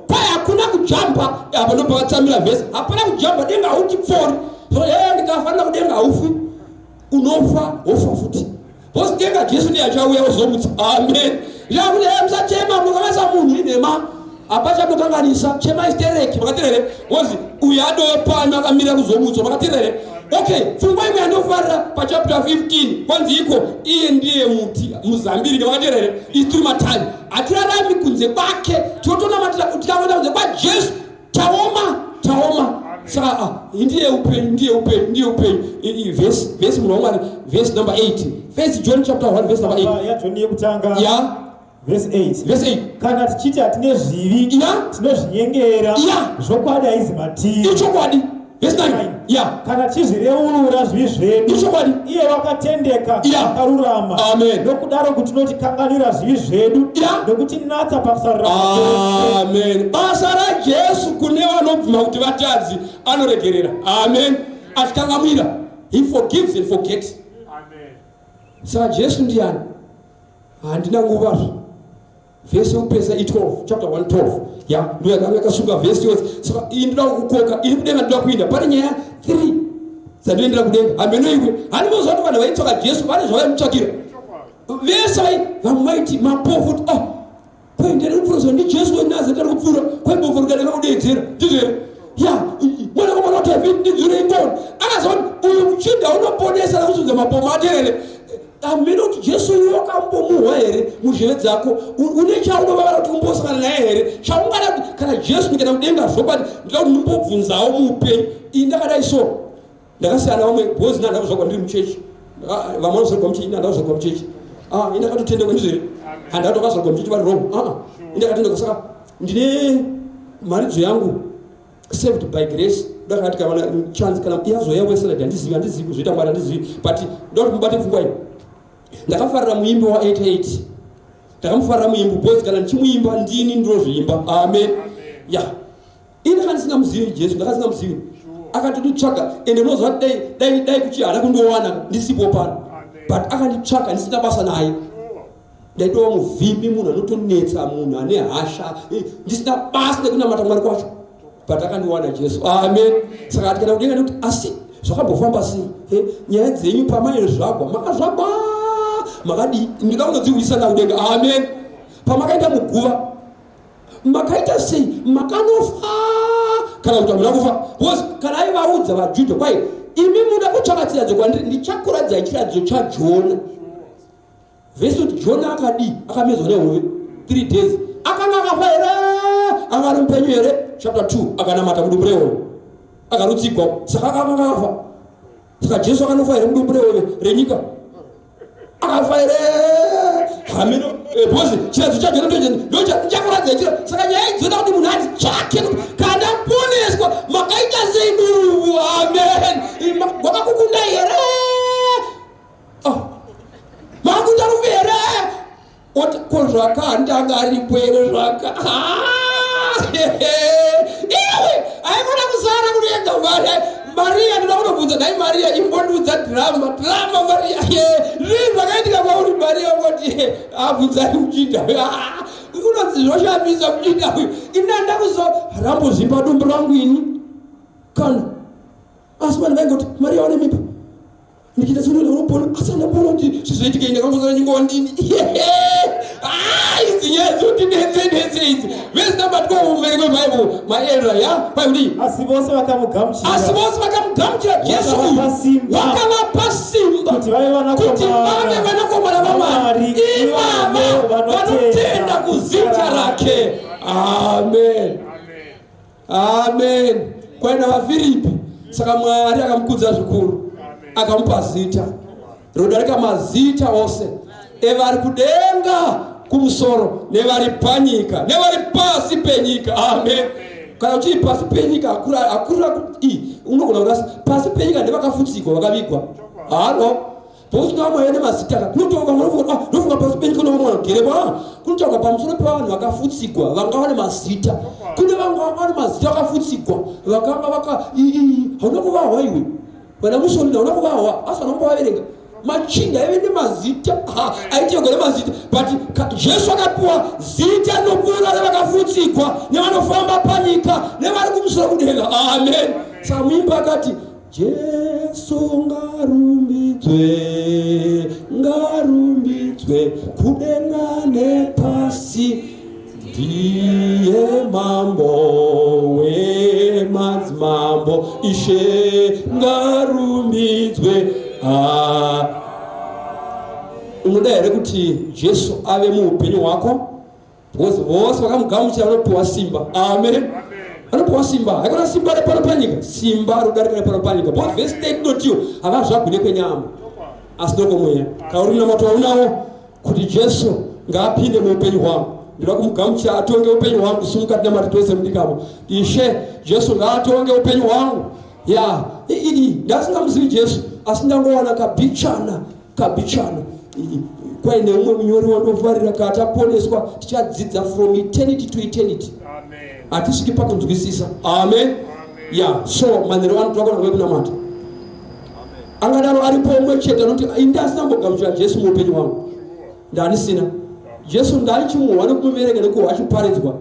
kwai hakuna kujamba apa, ndo pakatsamira vhesi. Hapana kujamba denga, hautipfori. So ndikafanira kudenga, haufi, unofa, wofa futi, because denga Jesu ndiye achauya ozomutsa, amen. Zvakuti musachema mukanganisa munhu inhema, hapachamukanganisa, chemai stereki. Makatirere? Because uyu adove pano akamira kuzomutswa. Makatirere? Okay, pfungwa imwe yandofarira pachapter 15, kwanzi iko iye ndiye muti muzambirika. Makatirere? Isitiri matani, hatirarami kunze kwake, tinotonamatira tikaenda kunze kwaJesu taoma, taoma. Saka ndiye upenyu, ndiye upenyu, ndiye upenyu. Vhesi munhu waMwari, vhesi number 8, First John chapter 1 verse number 8. YaJohn yekutanga. Ya. Vhesi 8. Vhesi 8. Kana tichiti hatine zvivi, tinozvinyengera, zvokwadi haizi matiri. Ichokwadi. Vhesi 9, ya. Kana tichizvireurura zvivi zvedu, iye wakatendeka, akarurama, nokudaro kuti tinotikanganwira zvivi zvedu, nokutinatsa pakusarurama kwose. Amen. Basa raJesu kune vanobvuma kuti vatadzi, anoregerera, amen, achikangamwira. He forgives and forgets. Saka Jesu ndiani? Handina nguvazve. Vhesi yekupesa i12, chapter 1 12, ya, ndo yakanga yakasunga vhesi yose. Saka iyi ndoda kukoka iri kudenga, ndoda kuinda. Pane nyaya 3 dzandinoendera kudenga, hameno iwe. Handimoziva kuti vanhu vaitsvaka Jesu vane zvavaimutsvakira vese. Vamwe vaiti mapofu kuti, "Oh, kuendera kupfuura ndiJesu weNazareti ari kupfuura." Kwaibofu rikadeka kudedzera, ndizvo here? Ya, "Mwanakomana waDhavhidi, ndinzwirei ngoni." Akaziva kuti uyu muchinda unoponesa nekusunza mapomo aterere. Amene kuti Jesu iwe wakambomuhwa here muzheve dzako? Une chaunovavara kuti umbosangana naye here, chaungada kuti kana Jesu ndikaenda kudenga zvokwadi ndinoda kuti ndimbobvunzawo muupenyu? Ini ndakadai, so ndakasiyana vamwe because ina ndakuzvagwa ndiri muchechi. Vamwe vanozvarwa muchechi, ina ndakuzvarwa muchechi. Ah, ini ndakatotendekwa, ndizvo here? Handakatokazvarwa muchechi vari wrong. Ah, ini ndakatendekwa, saka Ndine mharidzo yangu Saved by Grace, ndakati kana chance kana yazouya wesalad, handizivi, handizivi kuzviita Mwari, handizivi, but ndoda kuti mubate pfungwa iyi. Ndakafarira muimbi wa 88, ndakamufarira muimbi because kana ndichimuimba ndini ndinozviimba. Amen. Ya, ini ndakanga ndisingamuzivi Jesu, ndakanga ndisingamuzivi, akatonditsvaga. Ende unoziva, dai dai dai kuchi haana kundowana ndisipo pano, but akanditsvaga ndisina basa naye. Ndaitova muvhimi, munhu anotonetsa, munhu ane hasha, ndisina basa nekunamata Mwari kwacho, but akandiwana Jesu. Amen. Saka atikana kudenga nekuti asi zvakambofamba sei? Nyaya dzenyu pamaizvagwa, makazvagwa makadii? Ndinoda kunodziwisana kudenga. Amen. Pamakaenda muguva makaita sei? Makanofa kana kuti hamuna kufa? Because kana aivaudza vaJudha kwai, imi muda kutsvaka chiratidzo kwandiri, ndichakuratidzai chiratidzo chaJona. Vhesi kuti Jona akadii? Akamedzwa nehove 3 days. Akanga akafa here? Anga ari mupenyu here? Chapter 2, akanamata mudumbu rehove, akarutsigwa, saka akanga akafa. Saka Jesu akanofa here mudumbu rehove renyika? Akafa here? Hameno. Because chiratidzo chaJona ndochakuratidza chiro. Saka nyaya idzoda kuti munhu adzitsvake kuti kana poneswa makaita sei duvu. Amen. Wakakukunda here? Oh. Makunda rufu here? Oti ko zvakandanga aripo here zvaka? Iwe haikona kusara kurenga Mari. Maria, ndinoda kunobvunza nhai Maria, imbondiudza drama, drama Maria. Zvii zvakaitika kwauri Maria? Ungoti abvunzai muchinda. Unonzi zvoshamisa muchinda uyu. Ini ndakuzo rambozvimba dumbu rangu ini. Kana asi vanhu vaingoti Maria wane mimba. Ndichiita sekuti unopona, asi andapona kuti zvizoitika ini ndakangosara nyingova ndini. Idzi nyaya dzoti netse netse idzi. Vese number 12 muverengo weBible, maerra ya pakuti asi vose vakamugamuchira, asi vose vakamugamuchira Jesu uyu wakavapa simba kuti vave vanakomana vaMwari, ivavo vanotenda kuzita rake. Amen. Amen. Kwaenda vaFiripi. Saka Mwari akamukudza zvikuru, akamupa zita rinodarika mazita ose evari kudenga kumusoro nevari panyika nevari pasi penyika. Amen. Kana uchiri pasi penyika, hakuna unogona kurasa pasi penyika, ndevakafutsigwa vakavigwa. Halo. Pokuti vamwe vane mazita ka kunotaurwa, vamwe vanofunga pasi penyika kune vamwe vagere pa kunotaurwa pamusoro pevanhu vakafutsigwa vanga vane mazita. Kune vamwe vanga vane mazita vakafutsigwa vakanga vaka hauna kuvahwa iwe, vana Musolini hauna kuvahwa, asi vanombova machinda aive nemazita aitengwa nemazita, but Jesu akapiwa zita rinopfuura revakafutsigwa nevanofamba panyika nevari kumusoro kudenga. Amen. Saka muimba akati, Jesu ngarumbidzwe, ngarumbidzwe kudenga nepasi, ndiye mambo wemadzimambo, Ishe ngarumbidzwe. Ah. Unoda here kuti Jesu ave muupenyu hwako? Because vose vakamugamuchira vanopiwa simba. Amen. Vanopiwa simba. Haikona simba repano panyika, simba rodarika repano panyika. Because verse 8 inotiwo havazvagwi nekwenyama asi nokwomweya. Kana uri munamato waunawo kuti Jesu ngaapinde muupenyu hwangu, ndinoda kumugamuchira atonge upenyu hwangu, simuka tinamate tose mudikamo. Ishe Jesu ngaatonge upenyu hwangu. Ya, ndasingamuzivi Jesu, asi ndangowana kabichana kabichana. Kwaine umwe munyori wandofarira, kataponeswa tichadzidza from eternity to eternity, hatisviki pakunzwisisa. Amen. Ya, so manhero ano tinoda kuona kunamata. Angadaro aripo umwe chete anoti, indi asina kumbogamuchira Jesu muupenyu hwangu, ndanisina Jesu, ndaichimuhwa nekumuverenga nekuhwa achiparidzwa,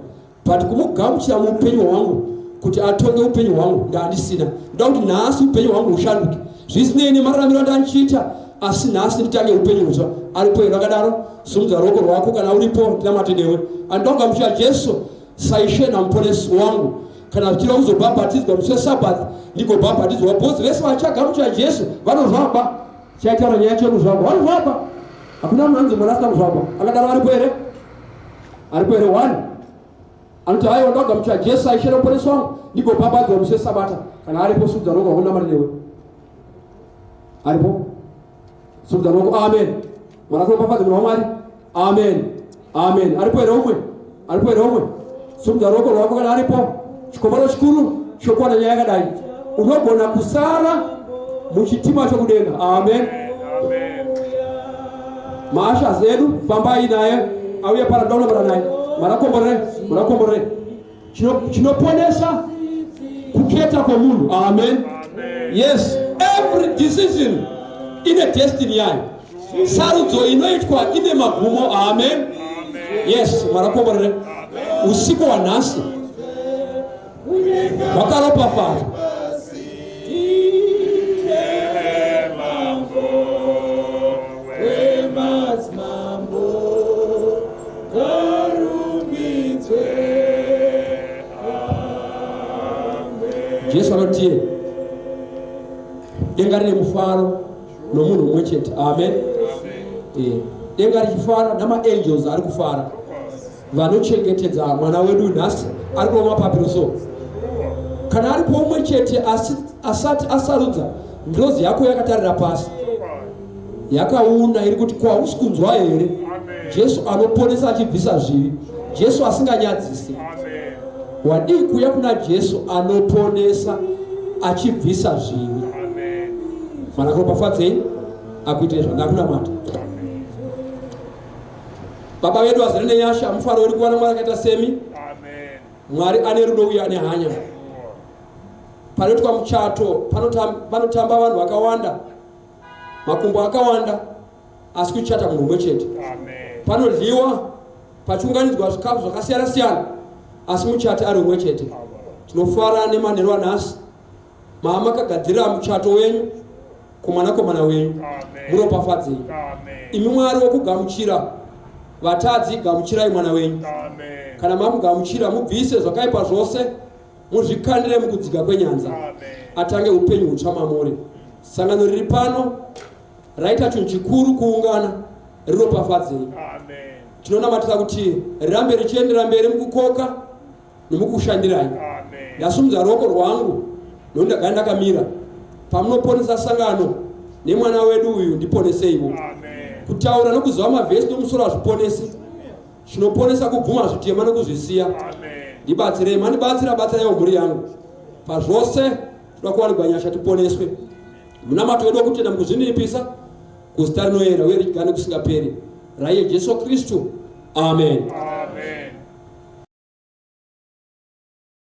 but kumugamuchira muupenyu hwangu kuti atonge upenyu hwangu ndandisina. Ndoda kuti nhasi upenyu hwangu hushanduke, zvisinei nemararamiro andandichiita, asi nhasi nditange upenyu hutsva. Aripo here akadaro? Simudza ruoko rwako kana uripo, ndinamate newe. Andida kugamuchira Jesu saIshe naMuponesi wangu. Kana zvichida kuzobhabhatidzwa musi weSabbath, ndigobhabhatidzwa, because vese vachagamuchira Jesu vanozvaba. Chaitaura nyaya yacho yekuzvagwa, vanozvagwa. Hakuna munhu anonzi mwana asina kuzvagwa. Akadaro aripo here? Aripo here one anoti, aiwa, ndagamuchira Jesu aIshe nomuponesi wangu, ndigobhabhadzwa musi weSabata? Kana aripo, sudza ruoko rwako namari newe. Aripo, sudza ruoko. Amen. Mwari akuropafadze, munhu waMwari. Amen, amen. Aripo here umwe? Aripo here umwe? Simudza ruoko rwako kana aripo. Chikomborero chikuru chokuwana nyaya yakadai. Unogona kusara muchitima chokudenga. Amen. Maashas edu fambai naye auye para ndaunobara naye. Marakomborere, marakomborere. Chinoponesa kuketa kwomunhu. Amen. Yes, every decision ine destiny yayo. Sarudzo inoitwa ine magumo. Amen. Yes, marakomborere. Usiku wanhasi wakaropafadzwa. Jesu anoti denga rine mufaro nomunhu mumwe chete. Amen. Eh, denga richifara namaangels ari kufara vanochengetedza mwana wedu nhasi ari kurova mapapiro so kana aripo umwe chete asati asarudza ngirozi yako yakatarira pasi yakauna iri kuti kwausi kunzwa here jesu anoponesa achibvisa zvivi jesu asinganyadzisi wadii kuuya kuna jesu anoponesa achibvisa zvivi mwana kuropafadzei akuitire zvandakunamata baba vedu vazere nenyasha mufaro uri kuwana mwari akaita semi mwari ane rudo uye ane hanya panoitwa muchato panotamba vanhu vakawanda makumbo akawanda asi kuchata munhu umwe chete panodyiwa pachiunganidzwa zvikafu zvakasiyana siyana asi muchati ari umwe chete tinofara nemanheru anhasi maamakagadzirira muchato wenyu kumwanakomana wenyu muropafadzei imi mwari wokugamuchira vatadzi gamuchirai mwana wenyu kana mamugamuchira mubvise zvakaipa zvose muzvikandire mukudzika kwenyanza atange upenyu hutsva mamuri sangano riri pano raita chinhu chikuru kuungana riropafadzei tinonamatira kuti rirambe richiendera mberi mukukoka nomukushandirai ndasumudza ruoko rwangu nokuti ndagara ndakamira pamunoponesa sangano nemwana wedu uyu ndiponeseiwo kutaura nokuziva mavhesi nomusoro hazviponesi chinoponesa kubvuma zvitema nokuzvisiya ndibatsirei mandibatsira batsiraiwo mhuri yangu pazvose toda kuwanikwa nyasha tiponeswe munamato wedu wokutenda mukuzvininipisa kuzita rinoera uye richigane kusingaperi raiye jesu kristu amen, amen.